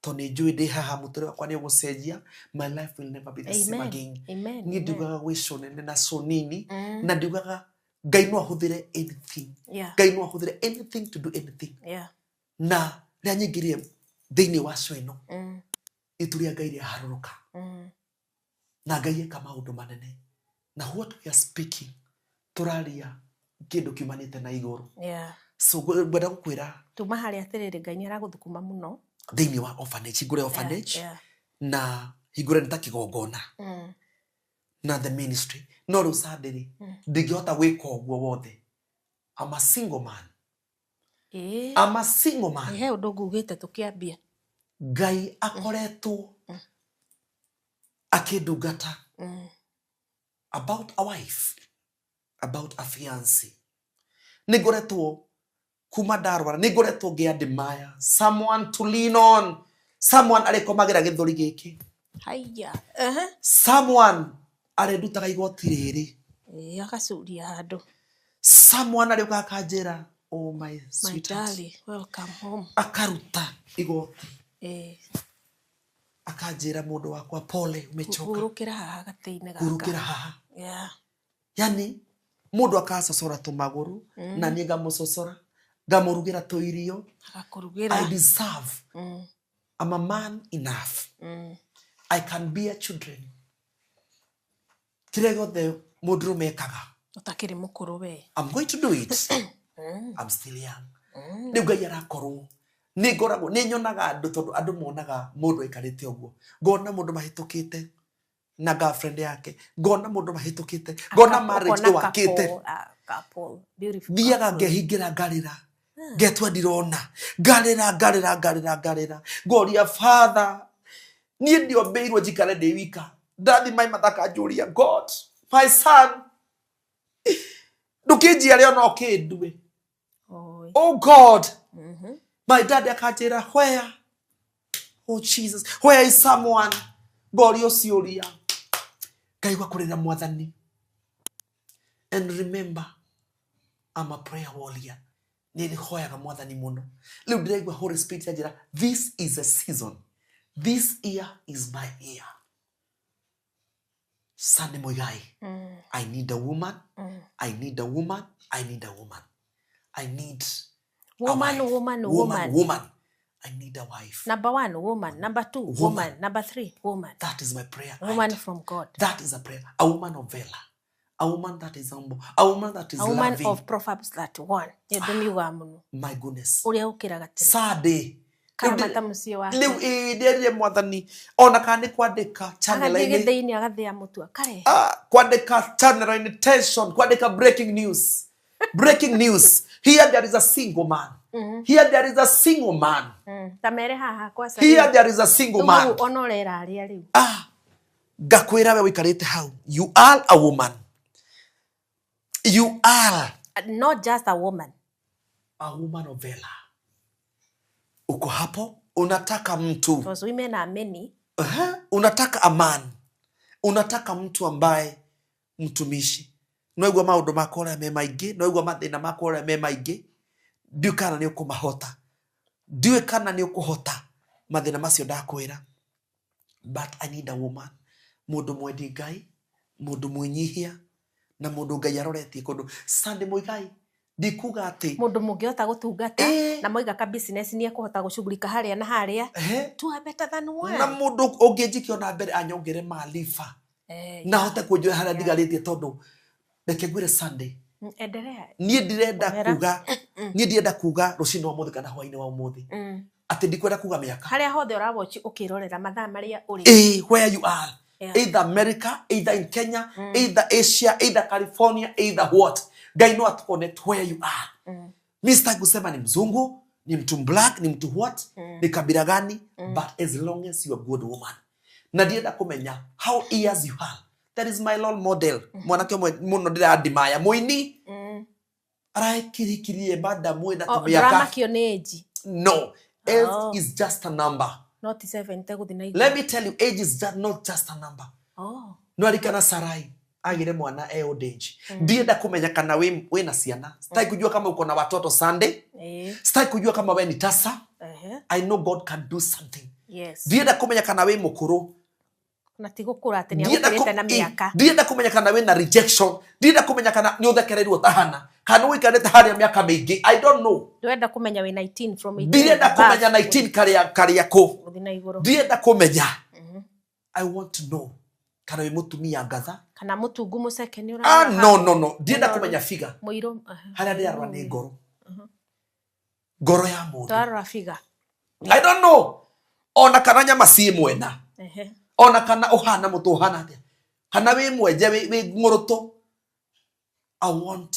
S1: tondũ nĩ njũĩ ndĩ haha mũtũrĩre wakwa nĩ ũgũcenjia. My life will never be the same
S2: Amen.
S1: again.
S2: Amen.
S1: Niĩ
S2: Amen.
S1: ndiugaga gwĩ show nene na show nini, na ndiugaga Ngai no ahũthĩre anything. Ngai no ahũthĩre anything to do anything. Na rĩrĩa nyingĩrire thĩinĩ wa show ĩno, itu rĩa Ngai rĩaharũrũka, na Ngai eka maũndũ manene, na what we are speaking, tũraria kĩndũ kiumanĩte na igũrũ. So ngwenda gũkwĩra,
S2: Tuma harĩa atĩrĩrĩ, Ngai nĩ aragũthukuma mũno.
S1: Thĩinĩ wa orphanage, hingũre orphanage, na hingũre nĩ ta kĩgongona, na the ministry. No rĩu Sunday rĩ, ndingĩhota gwĩka ũguo wothe. I'm a single man. I'm a single man.
S2: He ũndũ ngugĩte tũkĩambia.
S1: Ngai akoretwo akĩndungata about a wife, about a fiance. Nĩ ngoretwo kuma ndarwara, nĩ ngoretwo ngĩ admire someone to lean on, someone arĩkomagĩra gĩthũri gĩkĩ,
S2: Haiya.
S1: Someone arĩndutaga igoti rĩrĩ,
S2: Ĩĩ, agacuria handũ.
S1: Someone arĩũkaga akanjĩra, "Oh my
S2: My
S1: sweetheart,"
S2: darling, welcome home.
S1: Akaruta igoti, akanjĩra, "Mũndũ wakwa, pole, umechoka."
S2: Hurũkĩra haha gatĩ-inĩ gaka.
S1: Hurũkĩra haha. Yani mũndũ akacocora tũmagũrũ, na niĩ ngamũcocora, ngamũrugĩra tũirio.
S2: Agakũrugĩra.
S1: I deserve. I'm a man enough. I can bear children. Kĩrĩa gĩothe mũndũrũme ekaga,
S2: Ũtakĩrĩ mũkũrũ we.
S1: I'm going to do it. I'm still young. Rĩu Ngai arakorwo nĩ ngoragwo nĩ nyonaga andũ, tondũ andũ monaga mũndũ aikarĩte ũguo, ngona mũndũ mahĩtũkĩte na girlfriend yake, ngona mũndũ mahĩtũkĩte, ngona marriage
S2: Ũkona
S1: ĩwakĩte.
S2: Couple, couple, beautiful
S1: Thiaga
S2: couple.
S1: ngehingĩra, ngarĩra, ngetua ndirona, ngarĩra, ngarĩra, ngarĩra, ngarĩra, ngoria Father, niĩ ndiombĩirwo njikare ndĩ wika. Ndathi mai mathaka, njũria God, "My son, ndũkĩnjiare ona ũkĩndue."
S2: Oi.
S1: Oh God. My dad akanjĩra, where, oh Jesus, where is someone? Ngorio ciũria, ngaigua kũrĩra Mwathani. And remember, I'm a prayer warrior. Nĩ hoyaga Mwathani mũno. Rĩu ndĩraigua Holy Spirit anjĩra, this is a season, this year is my year. Sunday Muigai, I need a woman. I need a woman. I need a woman. I need a
S2: Woman,
S1: wife.
S2: woman,
S1: Woman,
S2: woman.
S1: woman. I need a wife.
S2: Number one, woman. Number two,
S1: Woman.
S2: woman. Number three, woman.
S1: That is my prayer.
S2: Woman from God.
S1: That is a prayer. A woman of valor. A woman that is humble. A woman that is
S2: A woman
S1: loving.
S2: of Proverbs 31. Nĩ ũndũ miugaga mũno.
S1: My goodness.
S2: Ũrĩa ũkĩraga tene.
S1: Sunday.
S2: Karamata mũciĩ wake.
S1: Rĩu ĩĩ ndĩrire Mwathani ona kana nĩ kwandĩka
S2: Agathiĩ
S1: channel-inĩ.
S2: gĩthĩinĩ agathĩa mũtu akarehe.
S1: Ah, kwandĩka channel-inĩ tension, kwandĩka breaking news. Breaking news. Here there is a single man. Here there is a single man.
S2: Ta mere haha kwa
S1: Here there is a single man.
S2: Ona ũrera arĩa rĩu.
S1: Ah, ngakwĩra we ũikarĩte hau, you are a woman. You are
S2: Not just a woman.
S1: a woman of valor. Uko hapo unataka mtu.
S2: Because women are many.
S1: Aha, unataka a man, unataka mtu ambaye mtumishi. Noigua maũndũ makwa ũrĩa me maingĩ, noigua mathĩna makwa ũrĩa me maingĩ, ndiũĩ kana nĩ ũkũmahota, ndiũĩ kana nĩ ũkũhota mathĩna macio ndakwĩra, but I need a woman. Mũndũ mwendi Ngai, mũndũ mwĩnyihia, na mũndũ Ngai aroretie kũndũ. Sunday Muigai, ndikuga atĩ
S2: Mũndũ mũngĩhota gũtungata
S1: Ĩĩ.
S2: na moiga ka business nĩ ekũhota gũcugurika harĩa na harĩa.
S1: Ehe.
S2: Two are better than one.
S1: Na mũndũ ũngĩnjikia ona mbere anyongere maarifa na hote kũnjoya harĩa ndigarĩtie, tondũ reke ngwĩre Sunday,
S2: Endelea.
S1: niĩ ndirenda
S2: Omera.
S1: kuga, niĩ ndirenda kuga rũcinĩ wa ũmũthĩ kana hwainĩ wa ũmũthĩ, atĩ ndikwenda kuga mĩaka.
S2: Harĩa hothe ũrawatch ũkĩrorera mathaa marĩa ũrĩ.
S1: Ĩĩ, where you are. Either America, either in Kenya, either Asia, either California, either what, Ngai no atu connect where you are. Mi sitaki kusema ni mzungu, ni mtu black, ni mtu what, ni kabila gani, but as long as you are good woman. Na ndienda kũmenya how years you are. That is my role model. Mwanake ũmwe mũno ndĩradimaya, mũini arakirikirie madamu ĩna
S2: Oh,
S1: tũmĩaka.
S2: ndũramakio nĩ age.
S1: No, age
S2: Oh.
S1: is just a number.
S2: No ti 70 gũthiĩ na igũrũ.
S1: Let me tell you, age is just not just a number.
S2: Oh.
S1: No arikana Sarai agire mwana e old age. Ndienda kumenya kana wĩ na ciana. Sitaki kujua kama uko na watoto Sunday. Sitaki kujua kama we ni tasa. I know God can do something. Ndienda kumenya kana wĩ mũkũrũ.
S2: Na ti gũkũra atĩ nĩ
S1: Ndienda
S2: agũkĩrĩte na mĩaka.
S1: Ndienda kumenya kana wĩ na rejection. Ndienda kumenya kana nĩ ũthekereirwo tahana, kana ũikarĩte harĩa mĩaka mĩingĩ. I don't know.
S2: Ndũrenda kũmenya wĩ 19 from 18
S1: Ndienda
S2: and above.
S1: kũmenya 19 karĩa karĩa kũ.
S2: Gũthiĩ na igũrũ.
S1: Ndienda kũmenya. I want to know kana wĩ mũtumia ngatha.
S2: Kana mũtungu mũceke nĩ
S1: Ah,
S2: ũrarora.
S1: no, no, no, ndienda
S2: Mũnoru.
S1: kũmenya figa.
S2: Mũirũ.
S1: Harĩa ndĩrarora nĩ ngoro, ngoro ya mũndũ.
S2: Twarora figa.
S1: I don't know ona kana nyama ciĩ mwena, ona kana ũhana mũtũ ũhana atĩa, kana wĩ mwenje, wĩ ng'ũrũtũ. I want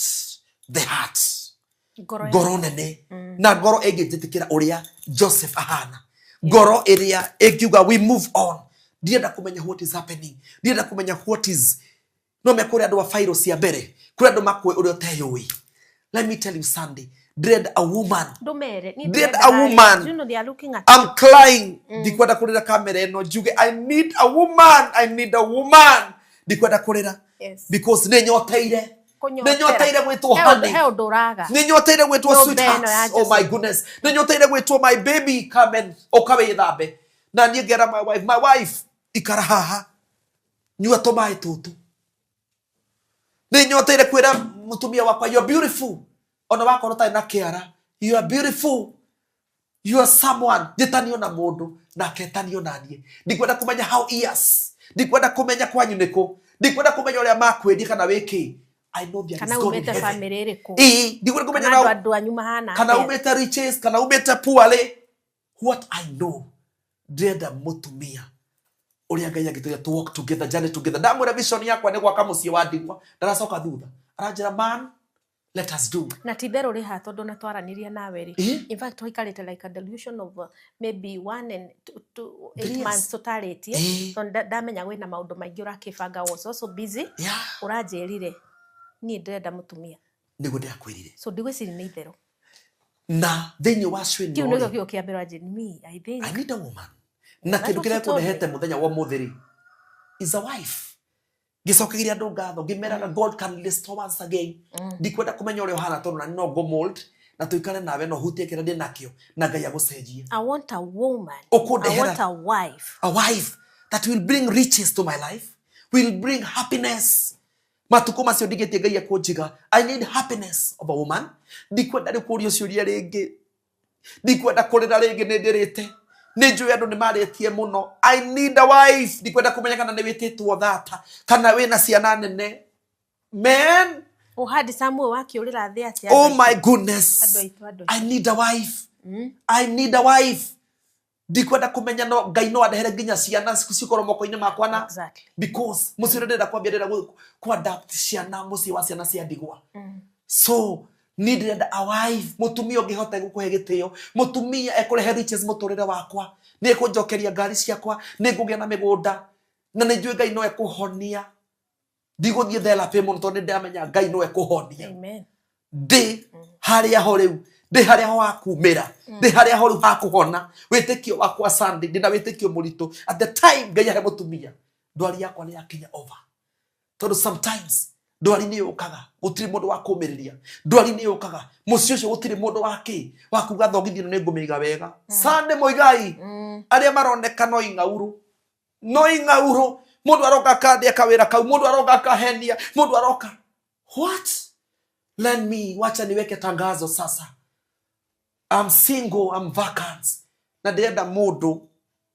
S1: the heart.
S2: Ngoro ya
S1: Ngoro nene na ngoro ĩngĩnjĩtĩkĩra ũrĩa Joseph ahana, ngoro ĩrĩa ĩngiuga we move on. Ndienda kũmenya what is happening, ndienda kũmenya what is no me. Kũrĩ andũ a fairo cia mbere, kũrĩ andũ makwĩ ũrĩa ũteyũĩ. Let me tell you, Sunday, ndĩrenda a woman.
S2: Ndũmere. Niĩ
S1: Ndĩrenda
S2: ndĩrenda
S1: a
S2: harĩa.
S1: woman.
S2: You know they are looking at
S1: I'm crying. Ndikwenda kũrĩra kamera ĩno njuge I need a woman, I need a woman. Ndikwenda kũrĩra because nĩ nyoteire,
S2: Kũnyotera.
S1: nĩ nyoteire gwĩtwo
S2: He ũndũ-
S1: honey.
S2: he ũndũ ũraga.
S1: Nĩ nyoteire gwĩtwo
S2: Nyũmba
S1: sweetheart.
S2: ĩno ya
S1: Oh my
S2: Joseph.
S1: goodness, nĩ nyoteire gwĩtwo my baby, come and ũka wĩthambe. Na niĩ ngera my wife, my wife, ikara haha, nyua tũmaĩ tũtũ. Nĩ nyoteire kwĩra mũtumia wakwa, you are beautiful, ona wakorwo ũtarĩ na kĩara, you are beautiful, you are someone. Njĩtanio na mũndũ nake etanio na niĩ. Ndikwenda kũmenya how years, ndikwenda kũmenya kwanyu nĩkũ, ndikwenda kũmenya ũrĩa makwĩrie kana wĩkĩ. I know there
S2: Kana
S1: is God in
S2: umĩte
S1: heaven.
S2: Bamĩrĩ ĩrĩkũ.
S1: Ĩĩ, ndikwenda kũmenya
S2: Kana andũ
S1: na
S2: andũ anyu mahana
S1: kana
S2: atĩa.
S1: umĩte riches, kana umĩte poorly. What I know, ndĩrenda mũtumia ũrĩa Ngai angĩtũria to walk together, journey together. Ndamwĩra vision yakwa nĩ gwaka mũciĩ wa ndigwa, ndaracoka thutha, aranjĩra, man, let us do.
S2: Na ti itherũ rĩ haha tondũ na twaranĩria nawe rĩ,
S1: Ĩĩ.
S2: in fact tũikarĩte like a delusion of maybe one and two, two, eight
S1: 3 years.
S2: months tũtarĩtie.
S1: Ĩĩ.
S2: Tondũ ndamenya kwĩna maũndũ maingĩ ũrakĩbanga, was also busy. Ũranjĩrire niĩ ndĩrenda mũtumia.
S1: Nĩguo ndĩrakwĩrire.
S2: So ndigwĩciria nĩ itherũ.
S1: Na thĩinĩ wa cio
S2: Kiu
S1: ĩno
S2: nĩkĩo
S1: rĩ,
S2: kiugo kĩa mbere wanjĩra, me I think
S1: I need a woman. Na
S2: That's
S1: kĩndũ
S2: what
S1: kĩrĩa
S2: she told me.
S1: kũndehete mũthenya wa ũmũthĩ rĩ is a wife. Ngĩcokeria andũ ngatho ngĩmeraga God can restore once again. Ndikwenda kũmenya ũrĩa ũhana tondũ nani no ngũ mold na tũikare nawe na ũhutie kĩrĩa ndĩ nakĩo na Ngai agũcenjie.
S2: I want a woman. I
S1: Ũkũndehera
S2: want a wife.
S1: A wife that will bring riches to my life, will bring happiness. Matukũ macio ndigĩtie Ngai ekũnjiga. I need happiness of a woman. Ndikwenda rĩu kũũrio ciũria rĩngĩ, ndikwenda kũrĩra rĩngĩ, nĩ ndĩrĩte, nĩ njũĩ andũ nĩ marĩtie mũno. I need a wife. Ndikwenda kũmenya kana nĩ wĩtĩtwo thata kana wĩna ciana nene, man.
S2: Ũhandi Samuel wakĩũrĩra thĩ atĩa?
S1: Oh my goodness.
S2: Andũ aitũ, andũ aitũ.
S1: I need a wife. I need a wife. Ndikwenda kũmenya, no Ngai no andehere nginya ciana cikorwo moko-inĩ makwa na because mũciĩ ũrĩa ndĩrenda kwambia, ndĩrenda ku adapt ciana, mũciĩ wa ciana cia ndigwa. So niĩ ndĩrenda a wife, mũtumia ũngĩhota gũkũhe gĩtĩo, mũtumia ekũrehe riches mũtũrĩre wakwa, nĩ ekũnjokeria ngari ciakwa, nĩ ngũgĩa na mĩgũnda, na nĩ njũĩ Ngai no ekũhonia. Ndigũthiĩ therapy mũno tondũ nĩ ndĩramenya Ngai no ekũhonia.
S2: Amen.
S1: Ndĩ harĩa ho rĩu, ndĩ harĩa ho hakumĩra, ndĩ harĩa ho rĩu hakũhona. Wĩtĩkio wakwa, Sunday, ndĩna wĩtĩkio mũritũ at the time Ngai ahe mũtumia, ndwari yakwa nĩ yakinya over, tondũ sometimes ndwari nĩ yũkaga, gũtirĩ mũndũ wa kũmĩrĩria. Ndwari nĩ yũkaga mũciĩ ũcio, gũtirĩ mũndũ wa kĩ wa kuga thogithi ĩno nĩ ngũmĩiga wega. Sunday Mũigai, arĩa maroneka no ing'aurũ, no ing'aurũ, mũndũ aroka akandĩa kawĩra kau, mũndũ aroka akahenia, mũndũ aroka what. Let me, wacha niweke tangazo sasa. I'm single, I'm vacant, na ndĩrenda mũndũ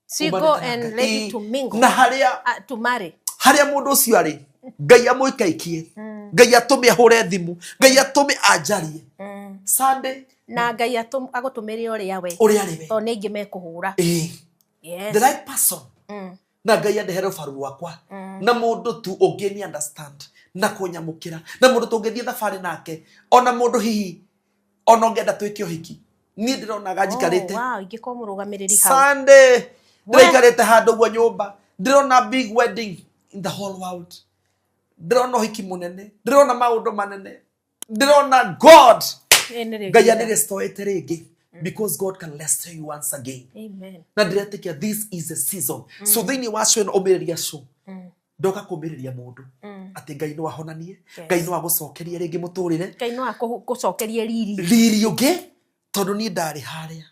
S2: Single
S1: umanĩte na
S2: and
S1: Ngai.
S2: ready to mingle.
S1: Na harĩa
S2: To marry.
S1: Harĩa mũndũ ũcio arĩ, Ngai amũikaikie, Ngai atũme ahũre thimũ, Ngai atũme anjarie. Sunday.
S2: Na Ngai agũtũmĩre ũrĩa we.
S1: Ũrĩa arĩ we.
S2: Tondũ nĩ aingĩ mekũhũra.
S1: Ĩĩ.
S2: Yes.
S1: The right person. Na Ngai andehere ũbaru rwakwa na mũndũ tu ũngĩ ni understand na kũnyamũkĩra, na mũndũ tũngĩthiĩ thabarĩ nake, ona mũndũ hihi ona ũngĩenda twĩke ũhiki. Niĩ ndĩronaga njikarĩte.
S2: Oh, wow, ingĩkorwo mũrũgamĩrĩri hau.
S1: Sunday, ndĩraikarĩte handũ ũguo nyũmba, ndĩrona big wedding in the whole world, ndĩrona ũhiki mũnene, ndĩrona maũndũ manene, ndĩrona God
S2: Ĩ nĩ rĩngĩ.
S1: Ngai anĩrestoete rĩngĩ, because God can restore you once again.
S2: Amen.
S1: Na ndĩretĩkia this is a season. So thĩinĩ wa cio ĩno ũmĩrĩria cio, ndoka kũmĩrĩria mũndũ atĩ Ngai no ahonanie, Ngai no agũcokerie rĩngĩ mũtũrĩre.
S2: Ngai no akũcokerie riri.
S1: Riri ũngĩ, tondũ niĩ ndarĩ harĩa,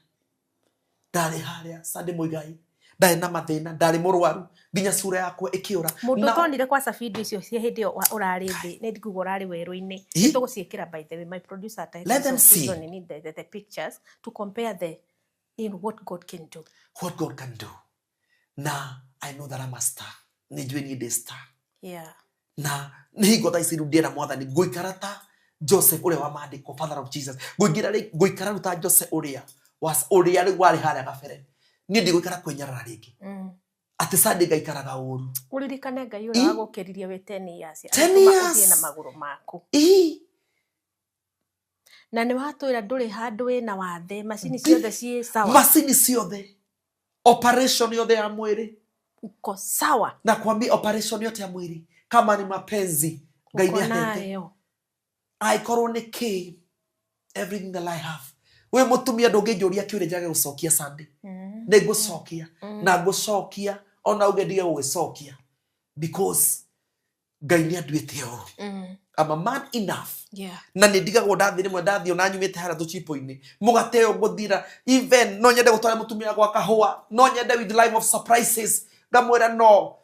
S1: ndarĩ harĩa, Sunday Mũigai, ndarĩ na mathĩna, ndarĩ mũrwaru nginya cura yakwa ĩkĩũra.
S2: Mũndũ
S1: Na-
S2: ũtonire kwa video icio cia hĩndĩ ĩyo ũrarĩ thĩ, nĩ ndikuga ũrarĩ werũ-inĩ.
S1: Ĩ?
S2: Tũgũciĩkĩra, by the way, my producer atahe
S1: Let them see.
S2: need the pictures to compare the what God can do.
S1: What God can do. Na I know that I'm a star. Nĩ njũĩ niĩ ndĩ star. Na nĩ hingo thaa ici rĩu ndĩra Mwathani ngũikara ta Joseph ũrĩa wa maandĩko, father of Jesus. Ngũingĩra rĩ, ngũikara rĩu ta Joseph ũrĩa ũrĩa rĩu warĩ harĩa gabere. Niĩ ndigũikara kwĩnyarara rĩngĩ, atĩ Sunday ngaikaraga ũru.
S2: Ũririkane Ngai ũrĩa wagũkĩririe wĩ 10 years.
S1: 10
S2: Agĩtũma
S1: years.
S2: ũthiĩ na magũrũ maku.
S1: Ĩ.
S2: Na nĩ watwĩra ndũrĩ handũ wĩna wathe, macini ciothe ciĩ sawa.
S1: Macini ciothe, operation yothe ya mwĩrĩ.
S2: Uko sawa.
S1: Na kwambia operation yote ya mwĩrĩ, kama ni mapenzi Ngai
S2: Uko
S1: nĩ ahete.
S2: nayo.
S1: Angĩkorwo nĩ kĩ, everything that I have. Wĩ mũtumia ndũngĩnjũria kĩũria njage gũcokia. Sunday, nĩ ngũcokia na ngũcokia, ona uge ndige gũgĩcokia, because Ngai nĩ anduĩte ũũ. I'm a man enough. Na nĩ ndigagwo ndathiĩ rĩmwe, ndathiĩ ona nyumĩte harĩa tũchipo-inĩ, mũgate ũyũ ngũthira. Even no nyende gũtwara mũtumia gwa kahũa, no nyende with life of surprises, ngamwĩra no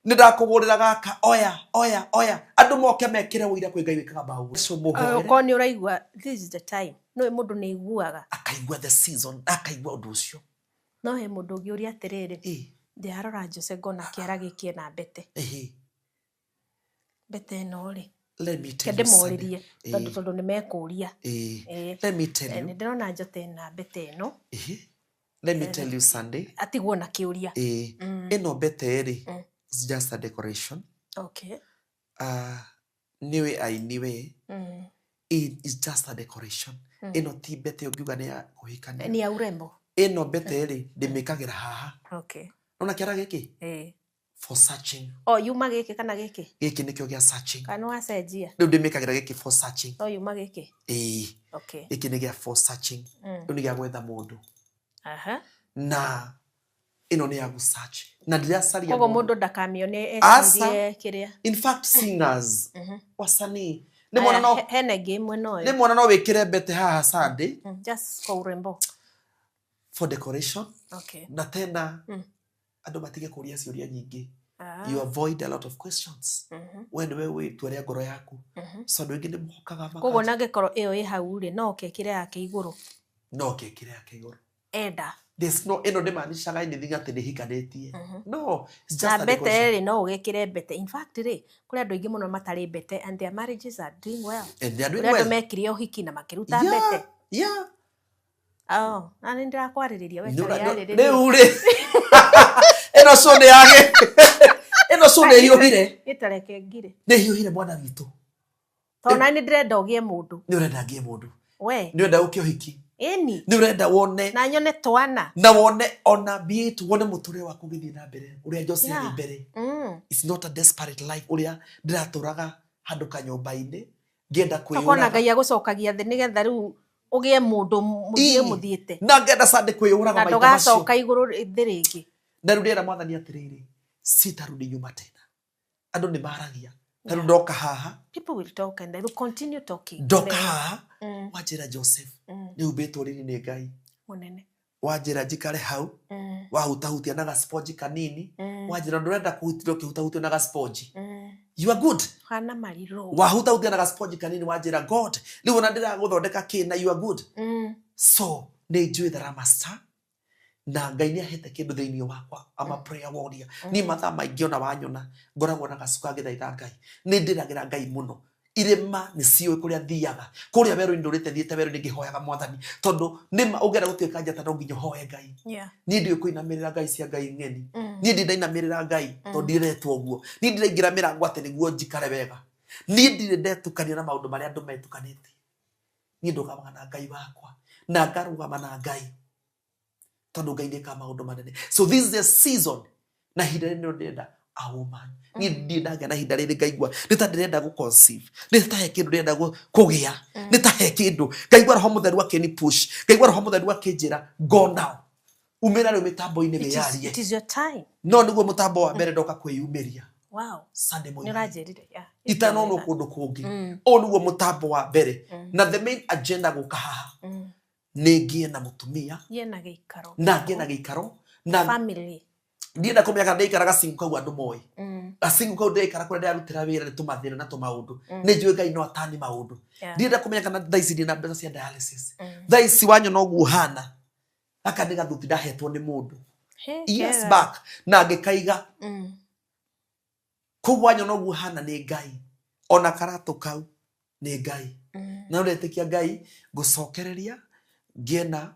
S1: nĩ ndakũgũrĩra gaka, oya oya oya, andũ moke mekĩre ũira kwĩ Ngai wĩkaga maũndũ. So mũhoere.
S2: Okorwo nĩ ũraigua, this is the time. No mũndũ nĩ aiguaga.
S1: Akaigua the season, akaigua ũndũ ũcio.
S2: No he mũndũ ũngĩ ũria atĩrĩrĩ, ndĩrarora Jose ngona kĩara gĩkĩ ena mbete. Mbete ĩno rĩ,
S1: Let me tell
S2: reke
S1: you something.
S2: ndĩmorĩrie tondũ nĩ mekũria.
S1: Let me tell you.
S2: Nĩ ndĩrona Njote ena mbete ĩno.
S1: Let me tell you, Sunday.
S2: Atigwo na kĩũria.
S1: Ĩno mbete rĩ, it's just a decoration. Nĩwe aini we. It is just a decoration. Ĩno ti mbete ũngiuga nĩ ya kũhikania.
S2: Nĩ ya urembo.
S1: Ĩno mbete rĩ, ndĩmĩkagĩra haha. Nona kĩara gĩkĩ? For searching.
S2: O yuma gĩkĩ kana gĩkĩ?
S1: Gĩkĩ nĩkĩo gĩa searching.
S2: Kana nĩwacenjia?
S1: Rĩu ndĩmĩkagĩra gĩkĩ for searching.
S2: No yuma gĩkĩ?
S1: Ĩĩ.
S2: Okay.
S1: Gĩkĩ nĩ gĩa for searching. Rĩu nĩ gĩa gwetha mũndũ.
S2: Aha.
S1: Na ĩno nĩ ya gũ search. Na ndĩracaria
S2: Koguo mũndũ ndakamĩone
S1: Aca.
S2: ecirie kĩrĩa.
S1: In fact singers, wasanii. Nĩ mwana
S2: Aya,
S1: no
S2: hena ĩngĩ mwena ũyũ.
S1: nĩ mwana no wĩkĩre mbete haha Sunday
S2: Just kwa urembo.
S1: For decoration.
S2: Okay.
S1: Na tena andũ matige kũria ciũria nyingĩ.
S2: Ah.
S1: You avoid a lot of questions. We nĩwe wĩ itua rĩa ngoro yaku. So andũ aingĩ nĩ mokaga
S2: Koguo
S1: maka
S2: na angĩkorwo ĩyo ĩ hau rĩ, no ũkekĩre yake igũrũ.
S1: No ũkekĩre yake igũrũ.
S2: Enda.
S1: There's no ĩno ndĩmaanishaga anything atĩ nĩhikanĩtie. No, it's just
S2: Na
S1: a
S2: mbete
S1: decoration.
S2: rĩ, no ũgĩkĩre mbete. In fact rĩ, kũrĩ andũ aingĩ mũno matarĩ mbete and their marriages are doing well.
S1: And they are doing
S2: Kũrĩ andũ
S1: well.
S2: mekire ũhiki na makĩruta mbete.
S1: Yeah.
S2: Oh, na nĩ ndĩrakwarĩrĩria we
S1: Nĩ
S2: tarĩ yarĩrĩria.
S1: Rĩu rĩ ĩno show nĩ yagĩ ĩno show nĩ ĩhiũhire.
S2: Gĩtareke ngire.
S1: Nĩ ĩhiũhire mwana witũ.
S2: Tondũ nani ndĩrenda ũgĩe mũndũ.
S1: Nĩ ũrenda ngĩe mũndũ.
S2: We.
S1: Nĩ ũrenda ũke ũhiki.
S2: Ĩni.
S1: Nĩ ũrenda wone.
S2: Na nyone twana.
S1: Na wone ona be it wone mũtũrĩre waku ũgĩthiĩ na mbere ũrĩa Jose arĩ mbere. It's not a desperate life ũrĩa ndĩratũraga handũ kanyũmba-inĩ ngĩenda
S2: Tokona
S1: kwĩyũraga.
S2: Ngai agũcokagia thĩ nĩgetha rĩu ũgĩe mũndũ mũthiĩ
S1: Ii.
S2: mũthiĩte.
S1: Na ngenda Sunday kwĩyũraga
S2: Na
S1: maita macio.
S2: ndũgacoka igũrũ thĩ rĩngĩ.
S1: Na rĩu ndĩrera mwathani atĩrĩrĩ, sitarudi nyuma tena. Andũ nĩ maragia. Ta rĩu ndoka haha.
S2: People will talk and they will continue talking.
S1: Ndoka haha wanjĩra Joseph nĩ humbĩtwo riri nĩ Ngai.
S2: Mũnene.
S1: Wanjĩra njikare hau wahutahutia na gasponji kanini wanjĩra ndũrenda kũhutio ũkĩhutahutio na gasponji. You are good.
S2: Hana marirũ.
S1: Wahutahutia na gasponji kanini wanjĩra God rĩu ona ndĩragũthondeka kĩ na you are good. So nĩ njũĩ that I'm a star na Ngai nĩ ahete kĩndũ thĩinĩ wakwa. I'm a prayer warrior. Niĩ mathaa maingĩ ona wanyona ngoragwo na gacuka ngĩthaitha Ngai. Nĩ ndĩragĩra Ngai mũno. Irĩma nĩ ciũĩ kũrĩa thiaga. Kũrĩa werũ-inĩ ndũrĩte thiĩte werũ-inĩ ngĩhoyaga mwathani. Tondũ nĩma ũngĩenda gũtuĩka njata no nginya ũhoe Ngai. Niĩ ndiũĩ kũinamĩrĩra Ngai cia Ngai ng'eni. Niĩ ndirĩ ndainamĩrĩra Ngai tondũ ndiretwo ũguo. Niĩ ndiraingĩra mĩrango atĩ nĩguo njikare wega. Niĩ ndirĩ ndetukania na maũndũ marĩa andũ metukanĩtie. Niĩ ndũgamaga na Ngai wakwa na ngarũgama na Ngai tondũ Ngai nĩekaga maũndũ manene. So this is a season na ihinda rĩrĩ nĩrĩo ndĩrenda a woman. Niĩ ndirĩ ndagĩa na ihinda rĩrĩ ngaigua nĩ ta ndĩrenda gũ conceive, nĩ ta he kĩndũ ndĩrenda kũgĩa, nĩ ta he kĩndũ ngaigua Roho Mũtheru akĩni push, ngaigua Roho Mũtheru akĩnjĩra go now, umĩra rĩu mĩtambo-inĩ wĩyarie.
S2: It is your time.
S1: No nĩguo mũtambo wa mbere ndoka kwĩyumĩria.
S2: Wow.
S1: Sunday
S2: Nĩ
S1: morning.
S2: ũranjĩrire. Yeah.
S1: Itanonwo kũndũ kũngĩ. Ũyũ nĩguo mũtambo wa mbere. Na the main agenda gũka haha nĩ ngĩe na mũtumia
S2: Ngĩe na gĩikaro.
S1: na ngĩe na gĩikaro na
S2: family.
S1: Ndienda kũmenya kana ndĩikara gacingu kau andũ moĩ. Gacingu kau ndĩraikara kũrĩa ndĩrarutĩra wĩra nĩ tũmathĩna na tũmaũndũ. Nĩ njũĩ Ngai no atani maũndũ. Ndienda kũmenya kana thaa ici ndĩ na mbeca cia dialysis. Thaa ici wanyona ũguo ũhana gaka nĩ gathuti ndahetwo nĩ mũndũ
S2: Hey,
S1: years
S2: kega.
S1: back na ngĩkaiga. Koguo wanyona ũguo ũhana nĩ Ngai. Ona karatũ kau nĩ Ngai. Na ũretĩkia Ngai ngũcokereria ngĩe na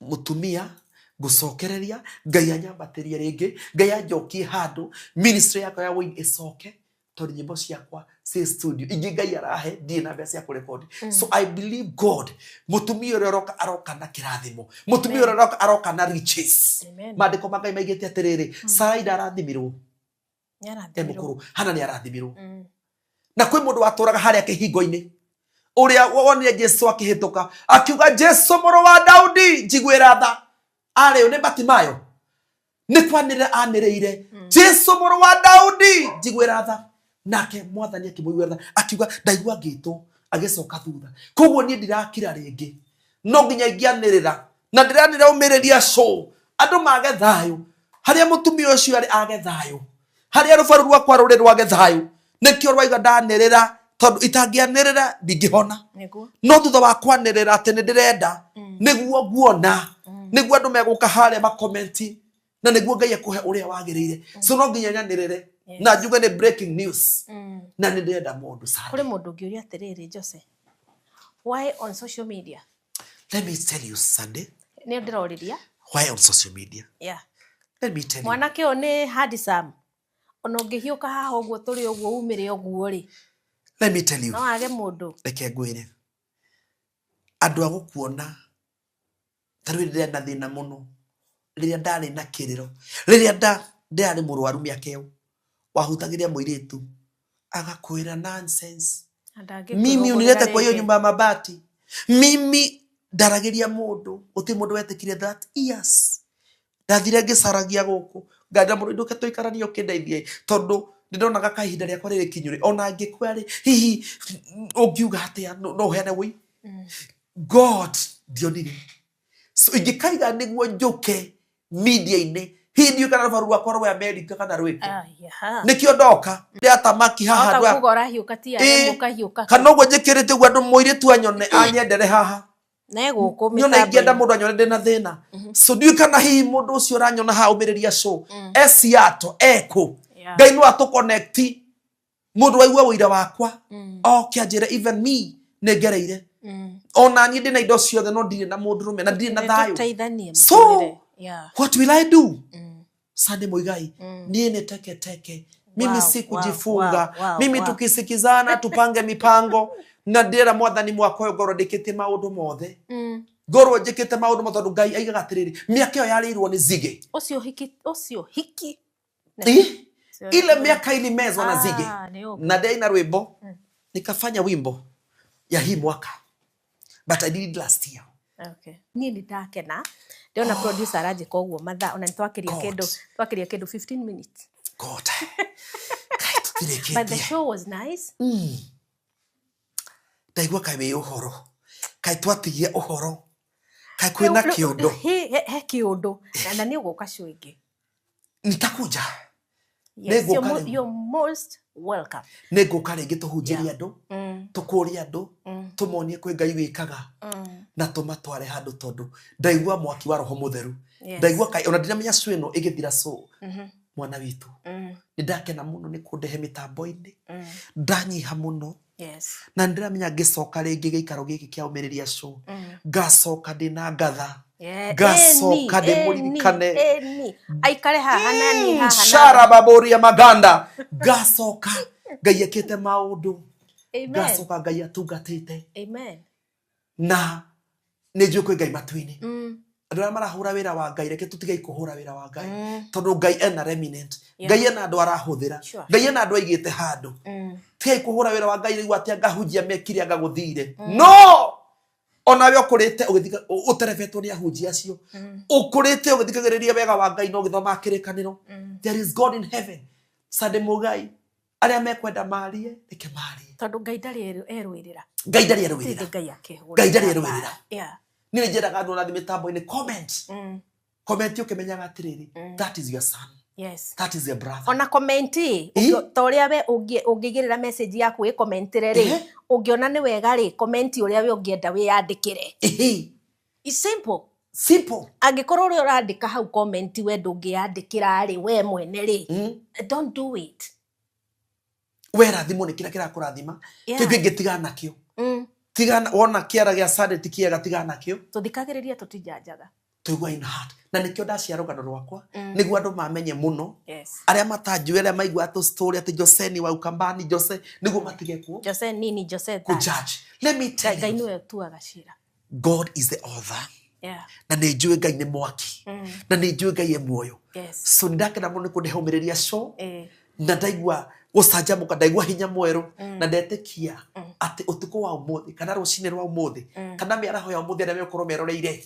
S1: mũtumia ngũcokereria Ngai anyambatĩrie rĩngĩ Ngai anjokie handũ ministry yakwa ya wĩini ĩcoke tondũ nyĩmbo ciakwa ciĩ studio ingĩ Ngai arahe ndirĩ na mbeca cia kũrekondi. So I believe God mũtumia ũrĩa ũroka aroka na kĩrathimo, mũtumia ũrĩa ũroka aroka na riches.
S2: Amen.
S1: Maandĩko ma Ngai maigĩte atĩrĩrĩ, Sarai ndarathimirwo
S2: Nĩ
S1: e
S2: arathimirwo.
S1: mũkũrũ, Hana nĩ arathimirwo. Na kwĩ mũndũ watũraga harĩa kĩhingo-inĩ ũrĩa wonire Jesu akĩhĩtũka akiuga Jesu mũrũ wa Daudi njiguĩra tha. Arĩ nĩ Batimayo nĩ kwanĩrĩra anĩrĩire Jesu mũrũ wa Daudi njiguĩra tha. Nake mwathani akĩmũiguĩra tha akiuga ndaigua ngĩtwo, agĩcoka thutha. Koguo niĩ ndirakira rĩngĩ, no nginya ingĩanĩrĩra na ndĩranĩrĩra ũmĩrĩria show andũ mage thayũ harĩa mũtumia ũcio arĩ age thayũ harĩa rũbaru rwakwa rũrĩ rwage thayũ. Nĩkĩo rwaiga ndanĩrĩra tondũ itangĩanĩrĩra ndingĩhona.
S2: Nĩguo.
S1: No thutha wa kwanĩrĩra atĩ nĩ ndĩrenda nĩguo nguona nĩguo andũ megũka harĩa makomenti na nĩguo Ngai akũhe ũrĩa wagĩrĩire. So no nginya nyanĩrĩre na njuge nĩ breaking news na nĩ ndĩrenda mũndũ sana.
S2: Kũrĩ mũndũ ũngĩũria atĩrĩrĩ, Jose, why on social media?
S1: Let me tell you, Sunday.
S2: Nĩ ndĩrorĩria.
S1: Why on social media?
S2: Yeah.
S1: Let me tell you.
S2: Mwanake ũyũ nĩ handsome. Ona ũngĩhiũka haha ũguo tũrĩ ũguo umĩre ũguo rĩ.
S1: Let me tell you.
S2: No age mũndũ.
S1: Reke ngwĩre. Andũ a gũkuona ta rĩu rĩrĩa na thĩna mũno, rĩrĩa ndarĩ na kĩrĩro, rĩrĩa Ndĩrarĩ mũrwaru mĩaka ĩyo, wahutagiria mũirĩtu agakwĩra nonsense. Mimi unilete kwa hiyo nyumba ya mabati, mimi ndaragiria mundu uti mundu wetikire that years ndathire ngicaragia guku ngenda mundu nduke tuikaranie ukindeithie tondu ndindonaga kahinda riakwa riri kinyuri ona ngikua ri hihi ungiuga atia no uheane wui. God ndionire. So ingikaiga niguo njuke media-ini hihi ndiũĩ kana rũbaru rwakwa rwa America kana rwĩkũ. Nĩkĩo ndoka ndĩatamaki haha
S2: Ota
S1: andũ aya.
S2: kuga ũrahiũka ti
S1: Ĩĩ.
S2: arĩa ũkahiũka.
S1: Kana ũguo njĩkĩrĩte ũguo andũ mũirĩtu anyone anyendere haha.
S2: Ne gũkũ
S1: Niona ingĩenda
S2: mĩtambo-inĩ.
S1: mũndũ anyone ndĩna thĩna. So ndiũĩ kana hihi mũndũ ũcio ũranyona haha ũmĩrĩria show e Seattle ekũ.
S2: Yeah.
S1: Ngai no atũ connect mũndũ waigua ũira wakwa oke anjĩre even me nĩ ngereire. Ona niĩ ndĩna indo ciothe no ndirĩ na mũndũrũme na ndirĩ na thayũ.
S2: Nĩtũteithanie
S1: So,
S2: mũtũrĩre. Yeah.
S1: what will I do? Sunday Muigai, niĩ nĩ teke teke. Mimi
S2: Wow,
S1: si kujifunga.
S2: wow, wow,
S1: Mimi
S2: wow.
S1: tukisikizana tupange mipango na ndĩrera mwathani mwaka ũyũ ngorwo ndĩkĩtie maũndũ mothe. Ngorwo njĩkĩte maũndũ mothe tondũ Ngai aigaga atĩrĩrĩ, mĩaka ĩyo yarĩirwo nĩ zige.
S2: Ũcio hiki, ũcio hiki.
S1: Ĩ? Ile miaka ilimezwa na zige.
S2: Ah, nĩ ũguo.
S1: Na ndĩraina rwĩmbo nikafanya wimbo ya hii mwaka but I did it last year.
S2: Okay. Niĩ nĩ ndakena ndĩrona producer aranjĩka ũguo mathaa ona nĩ twakĩria
S1: God.
S2: kĩndũ twakĩria kĩndũ 15 minutes.
S1: God. Kaĩ tũtirĩkĩtie.
S2: But the show was nice.
S1: Ndaigua kaĩ wĩ ũhoro, kaĩ twatigia ũhoro, kaĩ kwĩna kĩũndũ.
S2: He kĩũndũ na nĩ ũgũka show ĩngĩ.
S1: Nitakuja.
S2: Yes,
S1: Nĩngũka rĩu.
S2: you're most welcome.
S1: Nĩ ngũka rĩngĩ tũhunjĩrie
S2: Yeah.
S1: andũ, tũkũrie andũ, tũmonie kwĩ Ngai wĩkaga na tũmatware handũ tondũ ndaigua mwaki wa Roho Mũtheru.
S2: Yes.
S1: Ndaigua kaĩ ona ndinamenya show ĩno ĩgĩthira so mwana witũ. Nĩ ndakena mũno nĩ kũndehe mĩtambo-inĩ. Ndanyiha mũno.
S2: Yes.
S1: Na ndĩramenya ngĩcoka rĩngĩ gĩikaro gĩkĩ kĩa ũmĩrĩria show ngacoka ndĩna ngatha.
S2: Yeah.
S1: Ngacoka
S2: Ĩni,
S1: ndĩmũririkane.
S2: ĩni, aikare haha na niĩ haha na-
S1: Shara baboria maganda ngacoka Ngai ekĩte maũndũ.
S2: Amen.
S1: Ngacoka Ngai atungatĩte.
S2: Amen.
S1: Na nĩ njũĩ kwĩ Ngai matu-inĩ. Andũ arĩa marahũra wĩra wa Ngai reke tũtige kũhũra wĩra wa Ngai tondũ Ngai ena remnant.
S2: Yeah.
S1: Ngai ena andũ arahũthĩra.
S2: Sure.
S1: Ngai ena andũ aigĩte handũ. Tigai kũhũra wĩra wa Ngai rĩu atĩ angahunjia mekire anga gũthire. No onawe ũkũrĩte ũgĩthika ũterebetwo nĩ ahunjia acio. Ũkũrĩte ũgĩthikagĩrĩria wega wa Ngai na ũgĩthomaga kĩrĩkanĩro. There is God in heaven. Sunday Muigai, arĩa mekwenda marie reke marie.
S2: Tondũ Ngai ndarĩ erũĩrĩra.
S1: Ngai ndarĩ
S2: Gũtirĩ
S1: erũĩrĩra.
S2: Ngai akĩhũra.
S1: Ngai ndarĩ erũĩrĩra.
S2: Yeah.
S1: Niĩ nĩ njendaga andũ ona mĩtambo-inĩ comment. Comment ũkĩmenyaga atĩrĩrĩ, that is your son.
S2: Yes.
S1: That is your brother.
S2: Ona comment
S1: Ĩ?
S2: ta ũrĩa we ũngĩigĩrĩra message yaku ĩkomentĩre rĩ,
S1: Ehe.
S2: ũngĩona nĩ wega rĩ, comment ũrĩa we ũngĩenda wĩyandĩkĩre.
S1: Ĩhĩ.
S2: It's simple.
S1: Simple.
S2: Angĩkorwo ũrĩa ũrandĩka hau comment we ndũngĩyandĩkĩra rĩ, we mwene rĩ, don't do it.
S1: We rathimwo nĩ kĩrĩa kĩrakũrathima.
S2: Yeah.
S1: Kĩu kĩngĩ tigana nakĩo. Tigana wona kĩara gĩa Sunday ti kĩega tigana nakĩo.
S2: Tũthikagĩrĩria tũtijanjaga.
S1: Tũigua in heart. Na nĩkĩo ndacia rũgano rwakwa nĩguo andũ mamenye mũno.
S2: Yes.
S1: Arĩa matanjũĩ arĩa maigua tũ story atĩ Jose ni wa Ukambani, Jose nĩguo matige ku
S2: Jose nini, Jose that.
S1: kujudge. Let me tell
S2: Ngai
S1: you,
S2: nĩwe ũtuaga cira.
S1: God is the author.
S2: Yeah.
S1: Na nĩ njũĩ Ngai nĩ mwaki. Na nĩ njũĩ Ngai e muoyo.
S2: Yes.
S1: So nĩ ndakena mũno nĩ kũndehe ũmĩrĩria show.
S2: Eh.
S1: Na ndaigua gũcanjamũka, ndaigua hinya mwerũ. Na ndetĩkia atĩ ũtukũ wa ũmũthĩ kana rũcinĩ rwa ũmũthĩ kana mĩaraho ya ũmũthĩ arĩa megũkorwo meroreire,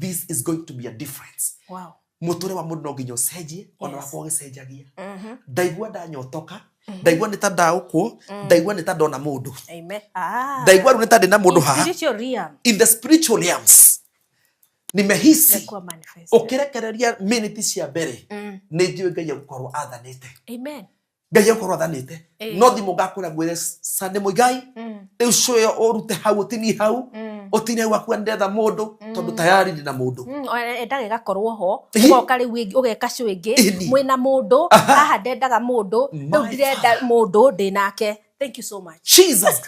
S1: this is going to be a difference.
S2: Wow.
S1: Mũtũrĩre wa mũndũ no nginya ũcenjie, ona
S2: Yes.
S1: wakwa ũgĩcenjagia. Ndaigua ndanyotoka, ndaigua nĩ ta ndaũkwo, ndaigua nĩ ta ndona mũndũ.
S2: Amen. Ah.
S1: Ndaigua rĩu nĩ ta ndĩna mũndũ
S2: In
S1: haha.
S2: spiritual realm.
S1: In the spiritual realms. Nimehisi
S2: Nĩkuwa manifest.
S1: ũkĩrekereria minute cia mbere nĩ njũĩ Ngai egũkorwo athanĩte.
S2: Amen.
S1: Ngai egũkorwo athanĩte.
S2: Ĩ.
S1: No thimũ ngakwĩra ngwĩre Sunday Muigai, rĩu show ĩyo ũrute hau ũtinie hau, ũtinie hau akua ndetha mũndũ tondũ tayari ndĩna mũndũ.
S2: Endaga ĩgakorwo ho,
S1: Ĩ.
S2: ũgoka rĩu ĩngĩ ũgeka show ĩngĩ
S1: Ĩni.
S2: mwĩna mũndũ, haha ndendaga mũndũ, rĩu
S1: My
S2: ndirenda mũndũ ndĩ nake. Thank you so much.
S1: Jesus.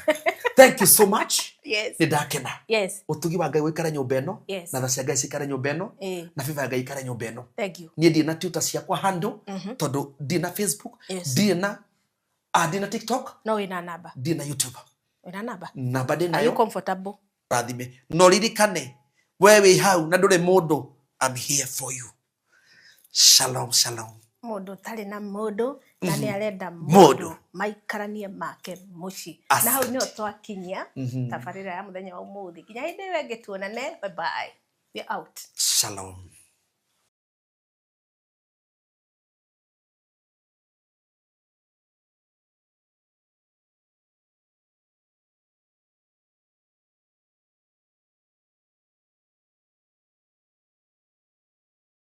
S1: Thank you so much.
S2: Yes.
S1: Nĩ ndakena.
S2: Yes.
S1: Ũtugi wa Ngai ũikare nyũmba ĩno,
S2: Yes.
S1: na tha cia Ngai cikare nyũmba ĩno,
S2: Ĩ.
S1: na favor ya Ngai ikare nyũmba ĩno.
S2: Thank you.
S1: Niĩ ndirĩ na Twitter ciakwa handle tondũ ndirĩ na Facebook,
S2: Yes.
S1: ndirĩ na ndirĩ na TikTok,
S2: No wĩna namba.
S1: ndirĩ na YouTube.
S2: Wĩna namba.
S1: Namba ndĩ
S2: Are you
S1: nayo
S2: comfortable?
S1: rathime. No ririkane we wĩ hau na ndũrĩ mũndũ, I'm here for you. Shalom, shalom.
S2: Mũndũ ũtarĩ na mũndũ na nĩ arenda
S1: Mũndũ.
S2: Mũndũ maikaranie make mũciĩ. Na hau
S1: Asante.
S2: Nĩho twakinyia tabarĩra ya mũthenya wa ũmũthĩ. Nginya hĩndĩ ĩyo ĩngĩ tuonane. Bye bye, we out.
S1: Shalom.